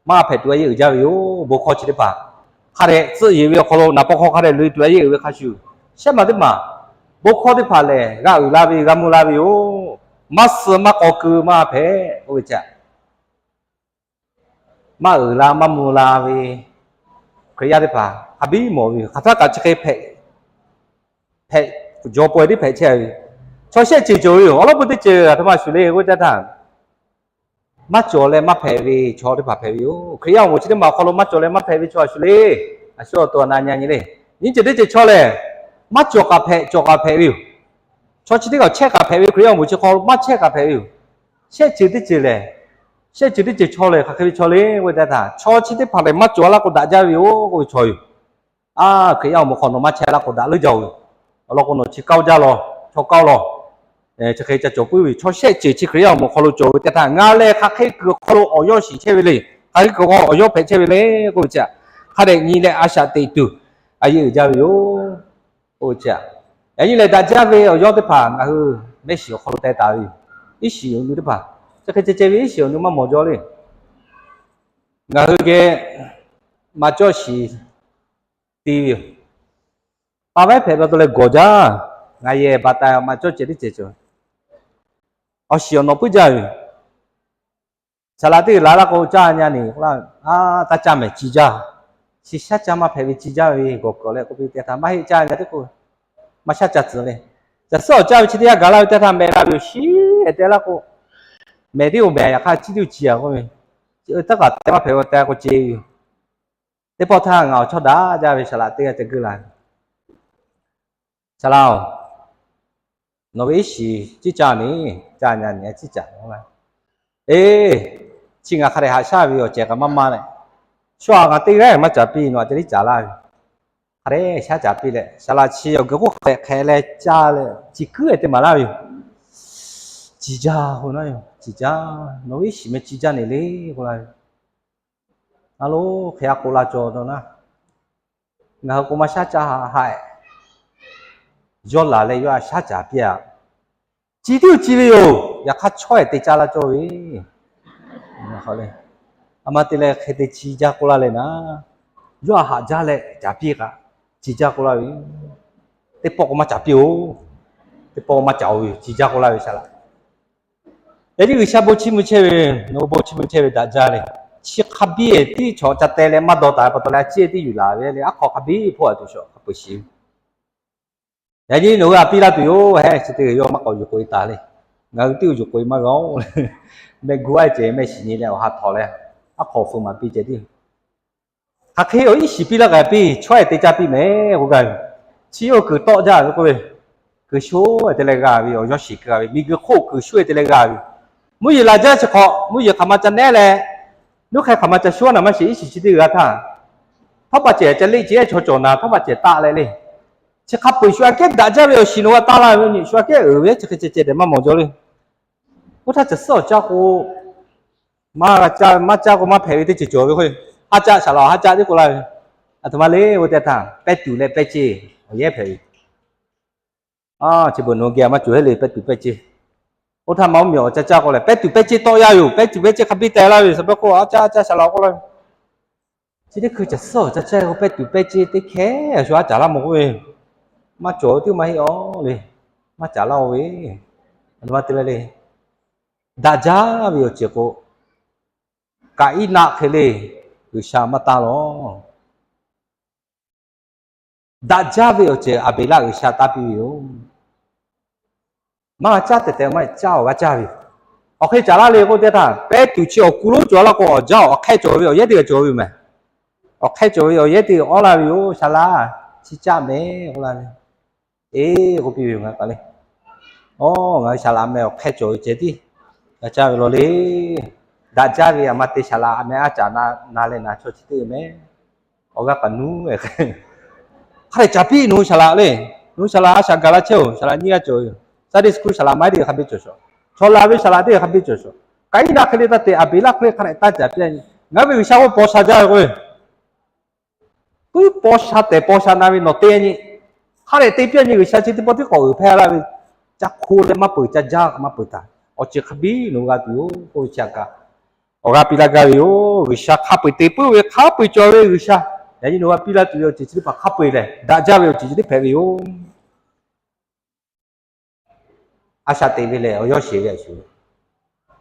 maˇ hpehꞈ tuˬ a yeˇ uiˍ jaˇ ve yoˬ. Bon hkawˇ chi teˇ hpaˍ hk'a dehꞈ tcuhˆ yeˬ ve awˬ hk'aw lo naˍ paw hk'aw hk'a dehꞈ loꞈ-e tuˬ a yeˇ uiˍ ve hk'a shuˍ, shehˆ maˬ teˇ maˬ, bon hkawˇ teˇ hpaˍ lehˬ g'a uiˍ la ve g'a mvuh la ve yoˬ. Maˇ suh maˇ k'aw keu maˇ hpehꞈ k'oˆ ve chi a, maˇ uiˍ la maˇ mvuh la ve Hkriꞈ yaˇ teˇ hpaˍ hk'a biˇ mawˬ ve yoˬ. Hk'aˬ htaˇ kaꞈ chi hk'e hpehꞈ, hpehꞈ, jaw paweh tiˉ hpehꞈ chehˇ ve, chaw shehˆ ceuˬ cawˬ ve yoˬ. Awˬ lawn peu teˇ ceuˬ aˬ htoꞈ ma shuˍ le k'oˆ caˇ htaˇ, maˇ cawˬ leh maˇ hpehꞈ ve chaw teˇ hpaˍ hpehꞈ ve yoˬ. Hkriꞈ yaˇ awˬ moˍ chi teˇ maˬ awˬ hk'aw lo maˇ cawˬ leh maˇ hpehꞈ ve chaw a shuˍ le. A shu awˬ to a na nyi nyi le. Nyiˇ ceuˬ teˇ ceuˬ chaw lehˬ, maˇ cawˬ kaꞈ hpehꞈ, cawˬ kaꞈ hpehꞈ ve yoˬ. Chaw chi teˇ kaꞈ chehˇ kaꞈ hpehꞈ ve, Hkriꞈ yaˇ awˬ moˍ chi hk'aw maˇ chehˇ kaꞈ hpehꞈ ve yoˬ. Shehˆ ceuˬ teˇ ceuˬ lehˬ, shehˆ ceuˬ teˇ ceuˬ chaw lehˬ hk'aˬ hk'e ve chaw le k'oˆ ve teˇ htaˇ, chaw chi teˇ hpaˍ lehˬ maˇ cawˬ laˇ k'o daꞈ jaˇ ve yoˬ k'oˆ ve chaw yoˬ. A, Hkriꞈ yaˇ awˬ moˍ hk'aw nawˬ maˇ chehˇ laˇ k'o daꞈ leuˉ jaˇ-oˬ ve. Awˬ lawn k'o nawˬ chi kaoˇ jaˇ law, chaw kaoˇ law, chi hk'e ca cawˬ puiˉ ve chaw shehˆ ceuˬ chi Hkriꞈ yaˇ awˬ moˍ hk'aw lo cawˬ ve teˇ htaˇ, ngaˬ lehˬ hk'aˬ hk'e kuiˬ awˬ hk'aw lo awˬ yawˇ shiˍ chehˇ ve le. Hk'aˬ hk'e kuiˬ awˬ hk'aw awˬ yawˇ hpehꞈ chehˇ ve le k'oˆ ve chi a, hk'a dehꞈ nyi leh a shaꞈ teꞈ tuˬ a yeˇ uiˍ jaˇ ve yoˬ. Oˇ ve chi a, yaꞈ nyi lehˬ daꞈ jaˇ ve awˬ yawˇ teˇ hpaˍ ngaˬ hui mehˆ shiˍ awˬ hk'aw lo teh taˍ ve yoˬ. Iˉ shiˍ awˬ nu teˇ hpaˍ, chi hk'e ceh ceh ve iˉ shiˍ awˬ nu maˇ mawˬ jaw le. Ngaˬ hui geh maꞈ cawˇ shiˍ ti ve yoˬ. Pa vaiˉ hpehꞈ pa taw leh gawˬ jaˇ. Ngaˬ yehˬ baˬ taˍ maꞈ cawˇ ceh teˇ ceh cawˬ, awˬ shiˍ awˬ nawꞈ puiˉ jaˇ ve yoˬ. Saˍ laꞈ teˇ g'uiˬ la laˇ k'o caˇ nyi a ni, a, taˇ caˇ mehˍ ci jaˇ. Chi shaˉ ca maˇ hpehꞈ ve ci jaˇ ve gawˬ kuiˬ leh k'oˆ piˇ teˇ htaˇ maˇ heˆ caˇ nyi a teˇ k'o, maˇ shaˉ ca tcuh le. Caˬ suhˉ awˬ caˇ ve chi teˇ yanˇ gaˬ laˇ ve teˇ htaˇ mehˍ la ve yoˬ. Shiˉ-e te laˇ k'o, mehˍ tiˉ-oˬ mehˍ yaꞈ hk'aˇ ciˉ tiˉ-oˬ ci a k'oˆ ve, taˇ kaꞈ te maˇ hpehꞈ k'o te k'o ce ve yoˬ. Teˇ pawˆ htaˇ ngaˬ awˬ chawˇ daꞈ jaˇ ve saˍ laꞈ teˇ g'aˇ ca guˇ la ve, Saˍ laꞈ-oˬ, nawˬ ve iˉ shiˍ ciˉ caˇ ni, caˇ nyi a ni ciˉ caˇ. Eˬ, chi ngaˬ hk'a dehꞈ haꞈ shaˉ ve awˬ cehˬ kaꞈ maˇ maˇ leh, shu a ngaˬ teˇ g'aˇ maˇ caˍ piˇ, nawˬ a ca tiˉ caˍ laˇ ve. Hk'a dehꞈ shaˉ caˍ piˇ leh saˍ laꞈ chi awˬ g'uiˬ k'oˆ hk'ehꞈ hk'ehꞈ leh caˇ leh, chi kuiˉ-e te maˍ laˇ ve yoˬ. Ci jaˇ k'o na yoˬ, ci jaˇ. Nawˬ ve iˉ shiˍ meh ci jaˇ ne le k'oˆ laˇ ve. A lo, hk'e a k'oˆ la cawˬ taw na, ngaˬ hui k'o maˇ shaˉ caˇ haꞈ haꞈ-e. Yawˇ laˬ leh yawˇ a shaˉ caˍ piˇ-a. Ci tiˉ-oˬ ci ve yoˬ. Yaꞈ hk'aˇ chaweh te caˇ laˇ cawˇ ve. A ma te leh hk'e te ci jaˇ k'oˆ laˇ leh na, yawˇ a haꞈ jaˇ leh caˍ piˇ kaꞈ, ci jaˇ k'oˆ laˇ ve. Teˇ pawˆ k'o maˇ caˍ piˇ-oˬ. Teˇ pawˆ maˇ caˍ-oˬ ve yoˬ, ci jaˇ k'oˆ laˇ ve saˍ laꞈ. Yaꞈ nyi G'uiˬsha bon chiˇ mvuh chehˇ ve, nawˬ hui bon chiˇ mvuh chehˇ ve daꞈ jaˇ le. Chi hk'a biˇ tiˉ chaw ca teh leh maˇ dawˇ taˍ pa taw leh a ciˉ tiˉ yuˬ laˬ ve le, aˉ hk'aw hk'a biˇ hpawˇ a tuˬ shawˍ hk'a peu-eˬ shiˍ ve. Yaꞈ nyi nawˬ hui a piˇ laˇ tuˬ yoˬ. Heh, chi teˇ g'aˇ yawˇ maˇ k'awꞈ yuˬ k'oꞈ-e taˍ le. Ngaˬ hui tiˉ yuˬ k'oꞈ-e maˇ g'a-oˬ. Mehˆ gu a ceh mehˆ shiˍ nyi leh awˬ ha htawnˍ leh, aˉ hk'aw feu maˍ piˇ ceh tiˉ. Hk'aˬ hk'e awˬ iˉ shiˍ piˇ laˇ k'ai piˇ, chaweh te caˇ piˇ mehˍ k'oˆ gaˇ ve. Chi yawˇ kuiˬ tawˆ jaˇ ve k'oˆ ve, kuiˬ sho-e te leh g'a ve, awˬ yawˇ shiˍ keu g'a ve, miˬ guiˬ hk'oˆ kuiˬ sho-e te leh g'a ve. Mvuhˇ yeˬ laˬ jaˇ chi hk'awꞈ, mvuhˇ yeˬ hk'aˬ ma ca nehˉ leh, nuˇ hk'e hk'aˬ ma ca sho naˍ maˇ sheˍ, iˉ shiˍ chi teˇ g'aˇ htaˇ, htawˇ pa cehˬ ca leˆ ce-e chaw cawˬ naˍ, htawˇ pa cehˬ taˆ leh le. Chi hk'a peu-eˬ shu aꞈ kehˉ daꞈ jaˇ ve awˬ shiˍ nawˬ g'a taˇ laˇ ve, nyi shu aꞈ kehˉ uiˍ ve chi hk'e ceh ceh tehꞈ maˇ mawˬ jaw le. Oˇ htaˇ caˬ suhˉ awˬ caˇ k'o, maˇ g'a caˇ, maˇ caˇ k'o maˇ hpehꞈ ve teˇ ceuˬ cawˬ ve k'o, haˉ caˆ saˍ laꞈ haˉ caˆ tiˉ k'oˆ laˇ ve, aˬ htoꞈ ma le k'oˆ ve teˇ htaˇ, pehˇ tuˬ leh pehˇ ceˇ awˬ yehˉ hpehꞈ ve. A, chi beuꞈ nawˬ hui geh maˇ cawˬ heˆ le, pehˇ tuˬ pehˇ ceˇ. Oˇ htaˇ ma oˇ miˬ awˬ ca caˇ k'o lehˬ, pehˉ tuˬ pehˉ ceˇ tawˆ yaˇ yoˬ. Pehˉ tuˬ pehˉ ceˇ hk'a biˇ teh laˇ ve yoˬ. Suh pawˇ hk'oˆ a caˇ a caˇ shaˍ laꞈ k'oˆ laˇ ve, chi teˇ hkui caˬ suhˉ awˬ ca caˇ k'o, pehˉ tuˬ pehˉ ceˇ teˇ hkeh a shu a caˍ laˇ mawˬ k'oˆ ve, maˇ cawˬ ve teˇ maˇ heˆ aw le. Maˇ caˍ laˇ-oˬ ve, a ma te le le. Daꞈ jaˇ ve awˬ ceuˬ k'o, Kaˍiˉnaˆ hk'e le G'uiˬsha maˇ tanˇ lawˬ. Daꞈ jaˇ ve awˬ ceuˬ Aˍbeˍlaˆ G'uiˬsha tanˇ piˇ ve yoˬ. Maˇ caˇ tehꞈ tehꞈ maˇ caˇ awˬ g'aˇ caˇ ve yoˬ. Awˬ hk'e caˍ laˇ le k'oˆ teˇ htaˇ, pehˉ tuˬ chi awˬ ku lonˉ cawˬ laˇ k'o, awˬ jaˇ awˬ hkehˇ cawˬ ve awˬ yehˉ teˇ g'aˇ cawˬ ve yoˬ mehˍ. Awˬ hkehˇ cawˬ ve awˬ yehˉ teˇ g'aˇ awˉ laˇ ve yoˬ. Shaˍ laꞈ, chi caˇ mehˍ k'oˆ laˇ ve. Eˬ k'oˆ piˇ ve yoˬ, ngaˬ kaꞈ le. Aˬ, ngaˬ hui shaˍ laꞈ meh awˬ hkehˇ cawˬ ve ceh tiˉ g'a caˇ ve law le. Daꞈ jaˇ ve a ma te shaˍ laꞈ meh a caˍ na leh na chaw chi teˇ g'aˇ mehˍ. Awˬ g'aˇ kaꞈ nuˉ, hk'a dehꞈ caˍ piˇ nawˬ hui shaˍ laꞈ le. Nawˬ hui shaˍ laꞈ a shaꞈ gaˬ la chehˇ-oˬ. Shaˍ laꞈ nyiˇ g'aˇ cawˬ ve yoˬ. Sunday school shaˍ laꞈ maˇ heˆ teˇ g'aˇ hk'a biˇ cawˬ shawˍ. Chaw laˬ ve shaˍ laꞈ teˇ g'aˇ hk'a biˇ cawˬ shawˍ. Kaˍiˉnaˆ hk'e le taˇ te, Aˍbeˍlaˆ hk'e le hk'a dehꞈ tanˇ caˍ piˇ. Ngaˬ hui ve G'uiˬsha k'o paw sha jaˇ ve k'o, puiˉ paw sha tehˬ paw sha na ve nawˬ te nyi, hk'a dehꞈ te piˇ nyi. G'uiˬsha chi teˇ pawˆ tiˉ k'awꞈ uiˍ hpehˇ laˇ ve, ca hko leh maˇ peuˬ, ca jaˇ maˇ peuˬ taˍ. Awˬ ceuˬ hk'a biˇ nawˬ hui g'a tuˬ yoˬ k'oˆ ve chi a kaꞈ, awˬ g'aˇ piˇ laˇ gaˇ ve yoˬ. G'uiˬsha hk'a peu-eˬ te puiˉ ve, hk'a peu-eˬ cawˬ ve G'uiˬsha. Yaꞈ nyi nawˬ hui g'a piˇ laˇ tuˬ ve awˬ ceuˬ chi teˇ hpaˍ hk'a peu-eˬ lehˬ, daꞈ jaˇ ve awˬ ceuˬ chi teˇ hpehꞈ ve yoˬ. A shaꞈ teꞈ ve lehˬ, awˬ yawˇ sheˍ ve a shuˍ,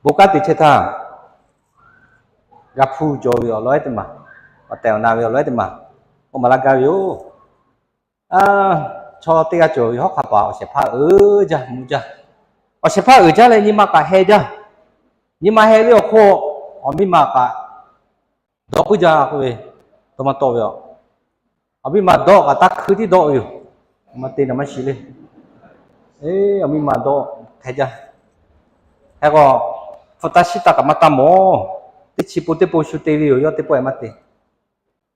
bon kanˉ te chehˇ htaˇ, g'a hpuˇ cawˬ ve awˬ lawn ehˉ teˇ maˬ, awˬ tehˬ awˬ na ve awˬ lawn ehˉ teˇ maˬ, k'oˆ maˍ laˇ gaˇ ve yoˬ. Chaw teˇ g'aˇ cawˬ ve hawˉ hk'aˇ paˍ awˬ shehˍ hpaˇ uiˍ jaˇ mvuh jaˇ. Awˬ shehˍ hpaˇ uiˍ jaˇ leh nyi ma kaꞈ heh jaˇ. Nyi ma heh ve awˬ hk'oˆ, awˬ miˇ ma kaꞈ dawˆ puiˉ jaˇ k'oˆ ve, dawˇ maˇ tawˆ ve yoˬ. Awˬ miˇ ma dawˆ kaꞈ taˇ hkui tiˉ dawˆ ve yoˬ. Ma te na maˇ shiˍ le. Awˬ miˇ ma dawˆ hk'e jaˇ. Hk'e k'o, hpu taˇ shiˉ taˇ kaꞈ maˇ taˇ mawˬ. Teˇ chi po teˇ po shu te ve yoˬ. Yawˇ teˇ pawˆ-e maˇ te.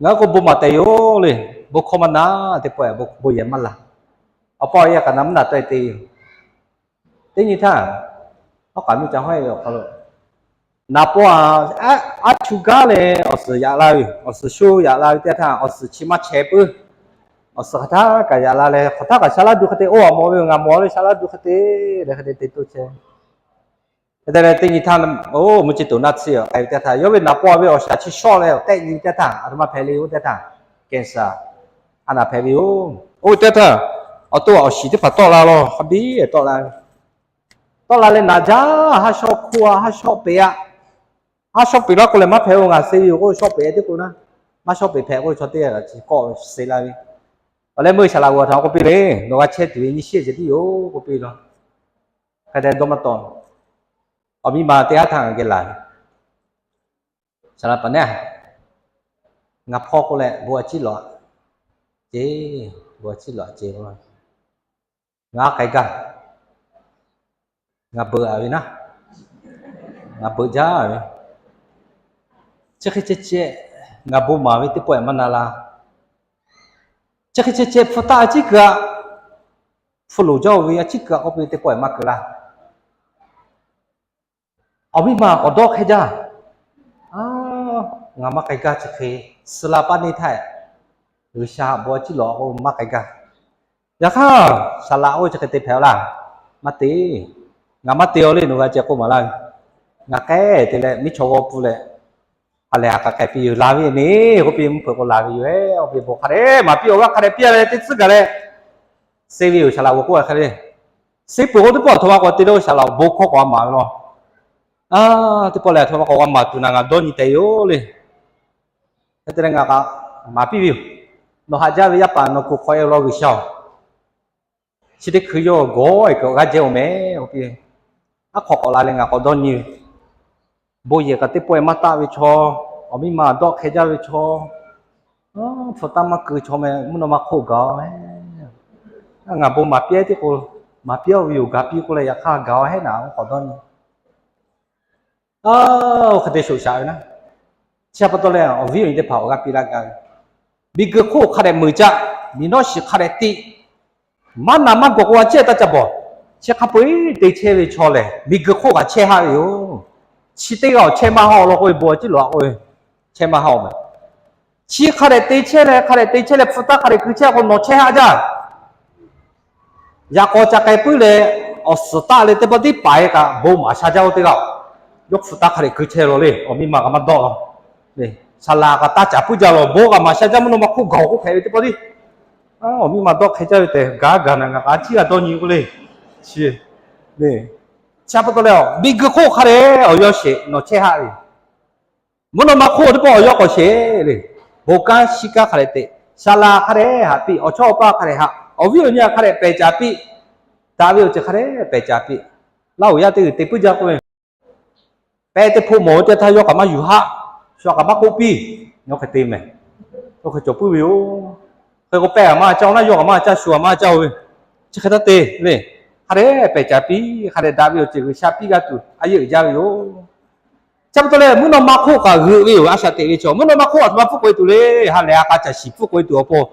Ngaˬ hui k'o bon maˍ tehꞈ yoˬ le. Bon hkawˇ maˇ na, teˇ pawˆ-e bon yehˬ maˇ la. Awˬ pa awˬ e kaꞈ na mvuhˇ naꞈ tawˆ-e te yoˬ. Teˇ nyi htaˇ, hawˉ k'aꞈ miˇ ca hawˉ-e ve awˬ hk'aw lo, naˍ paw a, aˉ chu gaˇ leh awˬ suhˍ yaꞈ la ve yoˬ. Awˬ suhˍ sho yaꞈ la ve teˇ htaˇ, awˬ suhˍ chi maˇ chehˇ puiˉ. Awˬ suhˍ hk'aˬ htaˇ kaꞈ yaꞈ la leh, hk'aˬ htaˇ kaꞈ sha laˇ du hk'e te, oˇ a mawˬ ve yoˬ, ngaˬ mawˬ ve sha laˇ du hk'e te leh hk'e te te toˇ chehˇ. Hk'e te leh teˇ nyi htaˇ, oˇ mvuhˇ ceˇ toꞈ naˇ tsuhˇ k'ai ve teˇ htaˇ, yawˇ ve naˍ paw ve awˬ shaˍ chi shawˆ leh awˬ tehˆ nyi teˇ htaˇ, aˬ htoꞈ ma hpehꞈ le k'oˆ teˇ htaˇ, cancer a naˍ hpehꞈ ve yoˬ. Oˇ ve teˇ htaˇ, awˬ to awˬ shiˍ teˇ hpaˍ tawˆ la law, hk'a biˇ tawˆ la ve. Tawˆ la leh naˍ jaˇ, haˉ shawˆ hkoˇ a, haˉ shawˆ peꞈ a. Haˉ shawˆ peꞈ laˇ k'o lehˬ maˇ hpehꞈ-oˬ, ngaˬ suh ve yoˬ k'oˆ, shawˆ peꞈ teˇ k'o naˉ, maˇ shawˆ peꞈ hpehꞈ k'oˆ ve chaw teˇ g'aˇ kaꞈ chi kawˆ suh la ve. Awˬ leh meuˇ shaˍ laꞈ g'awˬ htaꞈ k'oˆ piˇ le, nawˬ g'a chehˇ tuˬ ve nyi shehˆ ceh tiˉ yoˬ k'oˆ piˇ law. Hk'e te dawˇ maˇ tawˆ. Awˬ miˇ ma teˇ g'aˇ htaˇ ngaˬ geh laˬ ve, shaˍ laꞈ paˍ neˉ, ngaˬ hpawˇ k'oˆ leh bon a ciˉ lawˬ ce, bon a ciˉ lawˬ ce. Ngaˬ k'ai gaˇ, ngaˬ beuꞈ a ve naˉ, ngaˬ beuꞈ jaˇ ve. Chi hk'e ceh ceh, ngaˬ bon maˍ ve teˇ pawˆ-e maˇ na la. Chi hk'e ceh ceh hpu taˇ a ciˉ keu a, hpu loˍ jaˇ-oˬ ve a ciˉ keu a k'oˆ piˇ teˇ pawˆ-e maˇ keu laˇ. Awˬ miˇ ma k'awꞈ dawˇ hk'e jaˇ. Ngaˬ maˇ k'ai gaˇ, chi hk'e suh la paˇ neˇ htaˇ, G'uiˬsha bon a ciˉ lawˬ k'o maˇ k'ai gaˇ. Yaꞈ hk'aˇ, shaˍ laꞈ k'oˆ ve chi hk'e te hpehꞈ-aw laˇ. Maˇ te. Ngaˬ maˇ te-aw le, nawˬ g'a ceh k'oˆ maˍ laˇ ve. Ngaˬ k'ai te leh miˉ chaw g'aw pfuhˇ leh, a lehˬ a k'a k'ai piˇ yoˬ, laˬ ve ne k'oˆ piˇ, mvuhˇ hpeuꞈ k'o laˬ ve yoˬ-e. Awˬ piˇ bon hk'a dehꞈ maˍ piˇ, awˬ g'aˇ hk'a dehꞈ piˇ leh teˇ tcuhˉ gaˬ leh, suh ve yoˬ, shaˍ laꞈ g'awˬ k'oˆ hk'e le. Suh peuˬ k'o teˇ pawˆ a htoꞈ ma k'awꞈ te le, shaˍ laꞈ bon hkawˇ k'awꞈ g'a maˍ ve law. A, teˇ pawˆ lehˬ a htoꞈ ma k'awꞈ g'a maˍ tuˬ naˍ ngaˬ dawˇ nyi tehꞈ yoˬ le. Hk'e te leh ngaˬ k'aꞈ maˍ piˇ ve yoˬ. Nawˬ haꞈ jaˇ ve yaˇ paˍ nawˬ kuˬ hk'awꞈ e law G'uiˬsha-oˬ. Chi teˇ hkui yawˇ gawˬ-e kuiˬ awˬ g'aˇ jehˇ-oˬ mehˍ k'oˆ piˇ. Aˉ hk'aw k'awꞈ la leh ngaˬ k'awꞈ dawˇ nyi ve, bon yehˬ kaꞈ teˇ pawˆ-e maˇ taˆ ve chaw, awˬ miˇ ma dawˆ hk'e jaˇ ve chaw, hpu taˇ maˇ keu chaw meh mvuhˇ naw ma hk'oˆ gaˬ-oˬ mehˍ. Ngaˬ bon maˍ piˇ-e tiˉ k'o, maˍ piˇ-oˬ ve yoˬ, gaˬ piˇ k'oˆ leh yaꞈ hk'aˇ gaˬ-oˬ heˆ naˍ, k'awꞈ dawˇ nyi. Oˇ hk'e te shoꞈ shaꞈ ve naˉ, chi pa taw leh awˬ viˉ awˬ nyi teˇ hpaˍ awˬ g'aˇ piˇ laˇ gaˇ ve, miˬguiˬ hk'oˆ hk'a dehꞈ meuˍ caˆ, miˬ nawˉ shiˍ hk'a dehꞈ tiˆ, maˇ naˍ maˇ gawˬ k'o a ciˉ taˇ ca bawˬ. Chi hk'a peu-eˬ te chehˇ ve chaw lehˬ miˬguiˬ hk'oˆ kaꞈ chehˇ haˆ ve yoˬ. Chi teˇ g'aˇ awˬ chehˇ maˇ haˆ-oˬ law k'oˆ ve, bon a ciˉ lawˬ-a k'oˆ ve, chehˇ maˇ haˆ-oˬ mehˍ. Chi hk'a dehꞈ te chehˇ leh hk'a dehꞈ te chehˇ leh hpu taˇ hk'a dehꞈ keu chehˇ k'o nawˬ chehˇ haˆ jaˇ. Yaꞈ k'aw ca k'ai puiˉ leh, Awˬ suhˍ taˆ leh teˇ pawˆ tiˉ paiˍ kaꞈ bon maˍ sha jaˇ-oˆ teˇ g'aˇ-oˬ. Yawˇ hpu taˇ hk'a dehꞈ keu chehˇ lawˬ le, awˬ miˇ ma kaꞈ maˇ dawˆ la. Saˍ laꞈ kaꞈ taˇ caˍ puiˉ jaˇ lawˬ, bon kaꞈ maˍ sha jaˇ, mvuhˇ naw ma hk'oˆ gaˬ k'oˆ hpehꞈ ve teˇ pawˆ tiˉ. Awˬ miˇ ma dawˆ hk'e jaˇ ve tehꞈ gaˇ gaˬ naˬ ngaˬ k'a ciˉ g'a dawˇ nyi k'oˆ le. Chi, chi pa taw leh, miˬ guiˬ hk'oˆ hk'a dehꞈ awˬ yawˇ sheˍ nawˬ chehˇ haˆ ve yoˬ. Mvuhˇ naw ma hk'oˆ teˇ pawˆ awˬ yawˇ k'awꞈ sheˍ le. Bon kanˉ shiˉ kanˉ hk'a dehꞈ te, saˍ laꞈ hk'a dehꞈ haꞈ piˇ, awˬ chawˇ awˬ paˇ hk'a dehꞈ haꞈ, awˬ viˉ awˬ nyi hk'a dehꞈ pehˬ caˍ piˇ, daꞈ ve awˬ ceuˬ hk'a dehꞈ pehˬ caˍ piˇ. Laˇ huˍ yaˇ teˇ g'uiˬ te puiˉ jaˇ k'oˆ ve, pehˇ teˇ hpawˆ mawˬ ve teˇ htaˇ yawˇ kaꞈ maˇ yuˬ haˆ, shu kaꞈ maˇ k'oˆ piˇ. Yawˇ hk'e te mehˍ, yawˇ hk'e cawˬ puiˉ ve yoˬ. Hk'e k'o pehˇ kaꞈ maˇ caˇ-oˬ naˉ, yawˇ kaꞈ maˇ caˇ, shu kaꞈ maˇ caˇ-oˬ ve, chi hk'e taˇ te le. Hk'a dehꞈ pehˬ caˍ piˇ, hk'a dehꞈ daꞈ ve awˬ ceuˬ G'uiˬsha piˇ g'a tuˬ a yeˇ uiˍ jaˇ ve yoˬ. Chi pa taw leh mvuhˇ naw ma hk'oˆ kaꞈ g'euꞈ ve yoˬ. A shaꞈ teꞈ ve chaw mvuhˇ naw ma hk'oˆ aˬ htoꞈ ma pfuhˇ k'oꞈ e tuˬ le. Ha lehˬ a k'a caˬ shiˍ pfuhˇ k'oꞈ e tuˬ awˬ pon,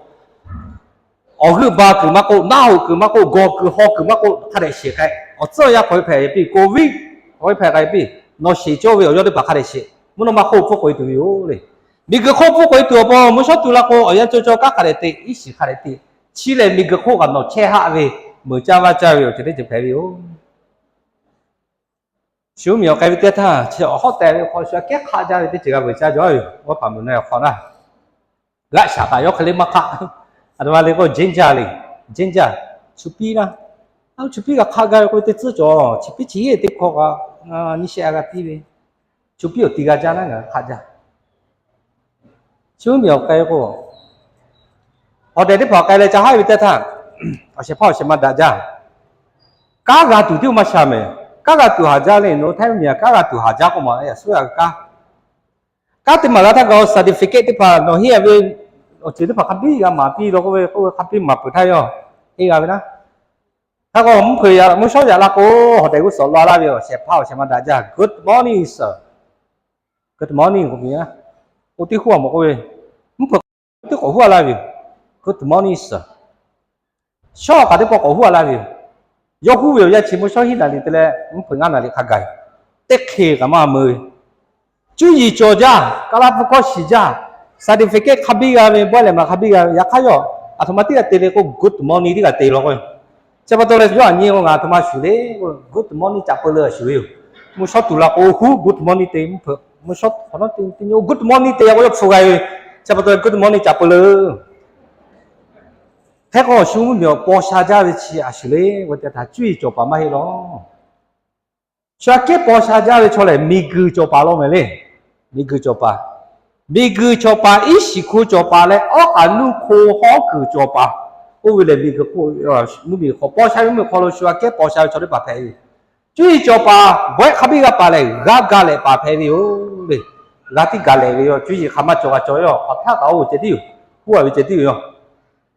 awˬ g'euˆ ba kuiˬ maˇ k'oˆ, naˆ hoꞈ kuiˬ maˇ k'oˆ, gawˬ kuiˬ haw kuiˬ maˇ k'oˆ, hk'a dehꞈ sheˍ k'ai. Awˬ tcuhˉ awˬ yanˇ k'awꞈ ve hpehꞈ piˇ, Covid k'awꞈ ve hpehꞈ k'ai piˇ, nawˬ sheˍ cawˇ ve awˬ yawˇ teˇ hpaˍ hk'a dehꞈ sheˍ. Mvuhˇ naw ma hk'oˆ pfuhˇ k'oꞈ e tuˬ ve yoˬ le. Miˬ guiˬ hk'oˆ pfuhˇ k'oꞈ e tuˬ awˬ pon mvuhˇ shawˉ tu la k'o, awˬ yanˇ cawˇ cawˇ kanˉ hk'a dehꞈ te, iˉ shiˍ hk'a dehꞈ te. Chi lehˬ miˬ guiˬ hk'oˆ kaꞈ nawˬ chehˇ haˆ ve, meuˍ caˇ vaˇ caˇ ve awˬ ceuˬ teˇ ceuˬ hpehꞈ ve yoˬ. Shu miˬ awˬ k'ai ve teˇ htaˇ chi awˬ hawˉ tehˬ ve hk'aw shu aꞈ kehˉ hk'aˆ jaˇ ve teˇ ceuˬ g'a veuˬ caˇ jaw yoˬ. Awˬ paˍ meuꞈ na awˬ hk'awꞈ naˇ, g'aˆ shaˍ kaꞈ yawˇ hk'e le maˇ hk'aˆ. Aˬ htoꞈ ma le k'o, ginger le, ginger, chu piˉ naˇ, chu piˉ g'a hk'aˆ gaˇ ve k'oˆ ve teˇ tcuhˉ cawˬ, chi piˉ chi yeˇ teˇ hkawˇ kaꞈ nyiˇ shehˆ a g'a piˇ ve, chu piˉ awˬ ti g'a jaˇ naˇ ngaˬ hk'aˆ jaˇ. Shu miˬ awˬ k'ai k'o, awˬ tehˬ teˇ hpaˍ k'ai leh ca haˉ ve teˇ htaˇ, awˬ shehˍ hpaˇ awˬ shehˍ ma daꞈ jaˇ. Kanˉ g'a tuˬ tiˉ maˇ sha mehˍ. Kanˉ g'a tuˬ haˍ jaˇ le, nawˬ hui Htaiˇ miˬ a kanˉ g'a tuˬ haˍ jaˇ k'oˆ ma, a suˉ a kanˉ, kanˉ te maˍ g'a htaˇ kaꞈ certificate teˇ hpaˍ nawˬ henˇ a ve awˬ ceuˬ teˇ hpaˍ hk'a biˇ g'a maˍ piˇ la k'oˆ ve, k'oˆ ve hk'a biˇ maˍ peuˬ htaˇ yawˇ henˇ g'a ve naˇ. Hk'a k'o mvuhˇ hpeuꞈ yaꞈ mvuhˇ shawˉ yaꞈ la k'o, awˬ tehˬ g'uˇ suhˍ law laˇ ve awˬ shehˍ hpaˇ awˬ shehˍ ma daꞈ jaˇ, good morning sir, good morning k'oˆ ve, oˇ teˇ huˉ a mawˬ k'oˆ ve, mvuhˇ hpeuꞈ teˇ k'awꞈ huˉ a laˇ ve yoˬ, good morning sir. Shawˉ kaꞈ teˇ pawˆ k'awꞈ huˉ a laˇ ve yoˬ. Yawˇ huˉ ve awˬ yanˇ chi mvuhˇ shawˉ hiˉ naˍ liꞈ te leh mvuhˇ hpeuꞈ ngaˇ naˍ liꞈ hk'a gaˬ, teˇ hk'e kaꞈ maˇ meuˇ ve. Cuˇ yiˍ cawˬ jaˇ, ka la pfuhˇ hkawˇ shiˍ jaˇ, certificate hk'a biˇ g'a ve, bawehˇ lehˬ maˬ hk'a biˇ g'a ve, yaꞈ hk'aˇ yawˇ aˬ htoꞈ ma teˇ g'aˇ te le k'o, good morning teˇ g'aˇ te law k'o. Chi pa taw leh yawˇ aꞈ nyi k'o, ngaˬ aˬ htoꞈ ma shuˍ le k'o, good morning caꞈ peu leu a shuˍ ve yoˬ. Mvuhˇ shawˉ tuˬ la k'o, huˉ good morning te, mvuhˇ hpeuꞈ mvuhˇ shawˉ hk'awꞈ nawˉ te, good morning te a k'o, yawˇ hpu g'a ve. Chi pa taw leh good morning caꞈ peu leu. Hk'e k'o, shu mvuhˇ miˬ awˬ paw sha jaˇ ve chi a shuˍ le k'o, te htaꞈ cuˇ yiˍ cawˬ paˍ maˇ heˆ law. Shu aꞈ kehˉ paw sha jaˇ ve chaw lehˬ, miˬ guiˬ cawˬ paˍ law mehˍ le. Miˬ guiˬ cawˬ paˍ, miˬ guiˬ cawˬ paˍ, iˉ shiˍ hko cawˬ paˍ leh, awˉ k'aꞈ nuˇ hko hawˉ kuiˬ cawˬ paˍ. Oˇ ve lehˬ miˬ guiˬ hk'oˆ, mvuhˇ miˬ hk'aw paw sha ve mvuhˇ miˬ hk'aw lo shu aꞈ kehˉ paw sha ve chaw teˇ hpaˍ hpehꞈ ve yoˬ. Cuˇ yiˍ cawˬ paˍ, bawehˇ hk'a biˇ g'a paˍ lehˬ, g'a ga lehˬ paˍ hpehꞈ ve yoˬ le. G'a tiˉ ga lehˬ ve yoˬ. Cuˇ yiˍ hk'a maˇ cawˬ g'a cawˬ ve yoˬ. Hk'aˬ htaˇ kaꞈ oˇ ceh tiˉ yoˬ. Huˉ a ve ceh tiˉ yoˬ.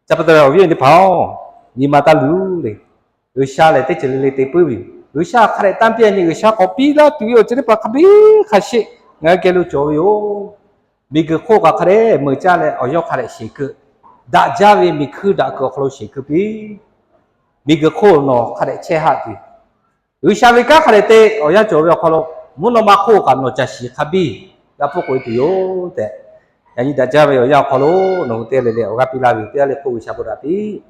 Chi pa taw leh awˬ viˉ awˬ nyi teˇ hpaˍ-oˬ, nyi ma taˇ luˬ le. G'uiˬsha lehˬ teˇ ceuˬ le le te puiˉ ve yoˬ. G'uiˬsha hk'a dehꞈ tanˇ piˇ a nyi, G'uiˬsha k'awꞈ piˇ laˇ tuˬ ve awˬ ceuˬ teˇ hpaˍ hk'a biˇ hk'a sheˆ ngaˬ hui geh lo cawˬ ve yoˬ. Miˬ guiˬ hk'oˆ kaꞈ hk'a dehꞈ meuˍ caˇ leh awˬ yawˇ hk'a dehꞈ sheˍ keu, daꞈ jaˇ ve miˬ hkuiˇ daꞈ kuiˬ awˬ hk'aw lo sheˍ keu piˇ. Miˬ guiˬ hk'oˆ nawˬ hk'a dehꞈ chehˇ haˆ tuˬ, G'uiˬsha ve kanˉ hk'a dehꞈ te awˬ yanˇ cawˬ ve awˬ hk'aw lo, mvuhˇ naw ma hk'oˆ kaꞈ nawˬ caˬ shiˍ hk'a biˇ g'a pfuhˇ k'oꞈ e tuˬ yoˬ tehꞈ, yaꞈ nyi daꞈ jaˇ ve awˬ yanˇ awˬ hk'aw lo nawˬ hui te leh leh awˬ g'aˇ piˇ laˇ ve yoˬ. Teˇ g'aˇ le hk'oˆ G'uiˬsha bon daꞈ piˇ.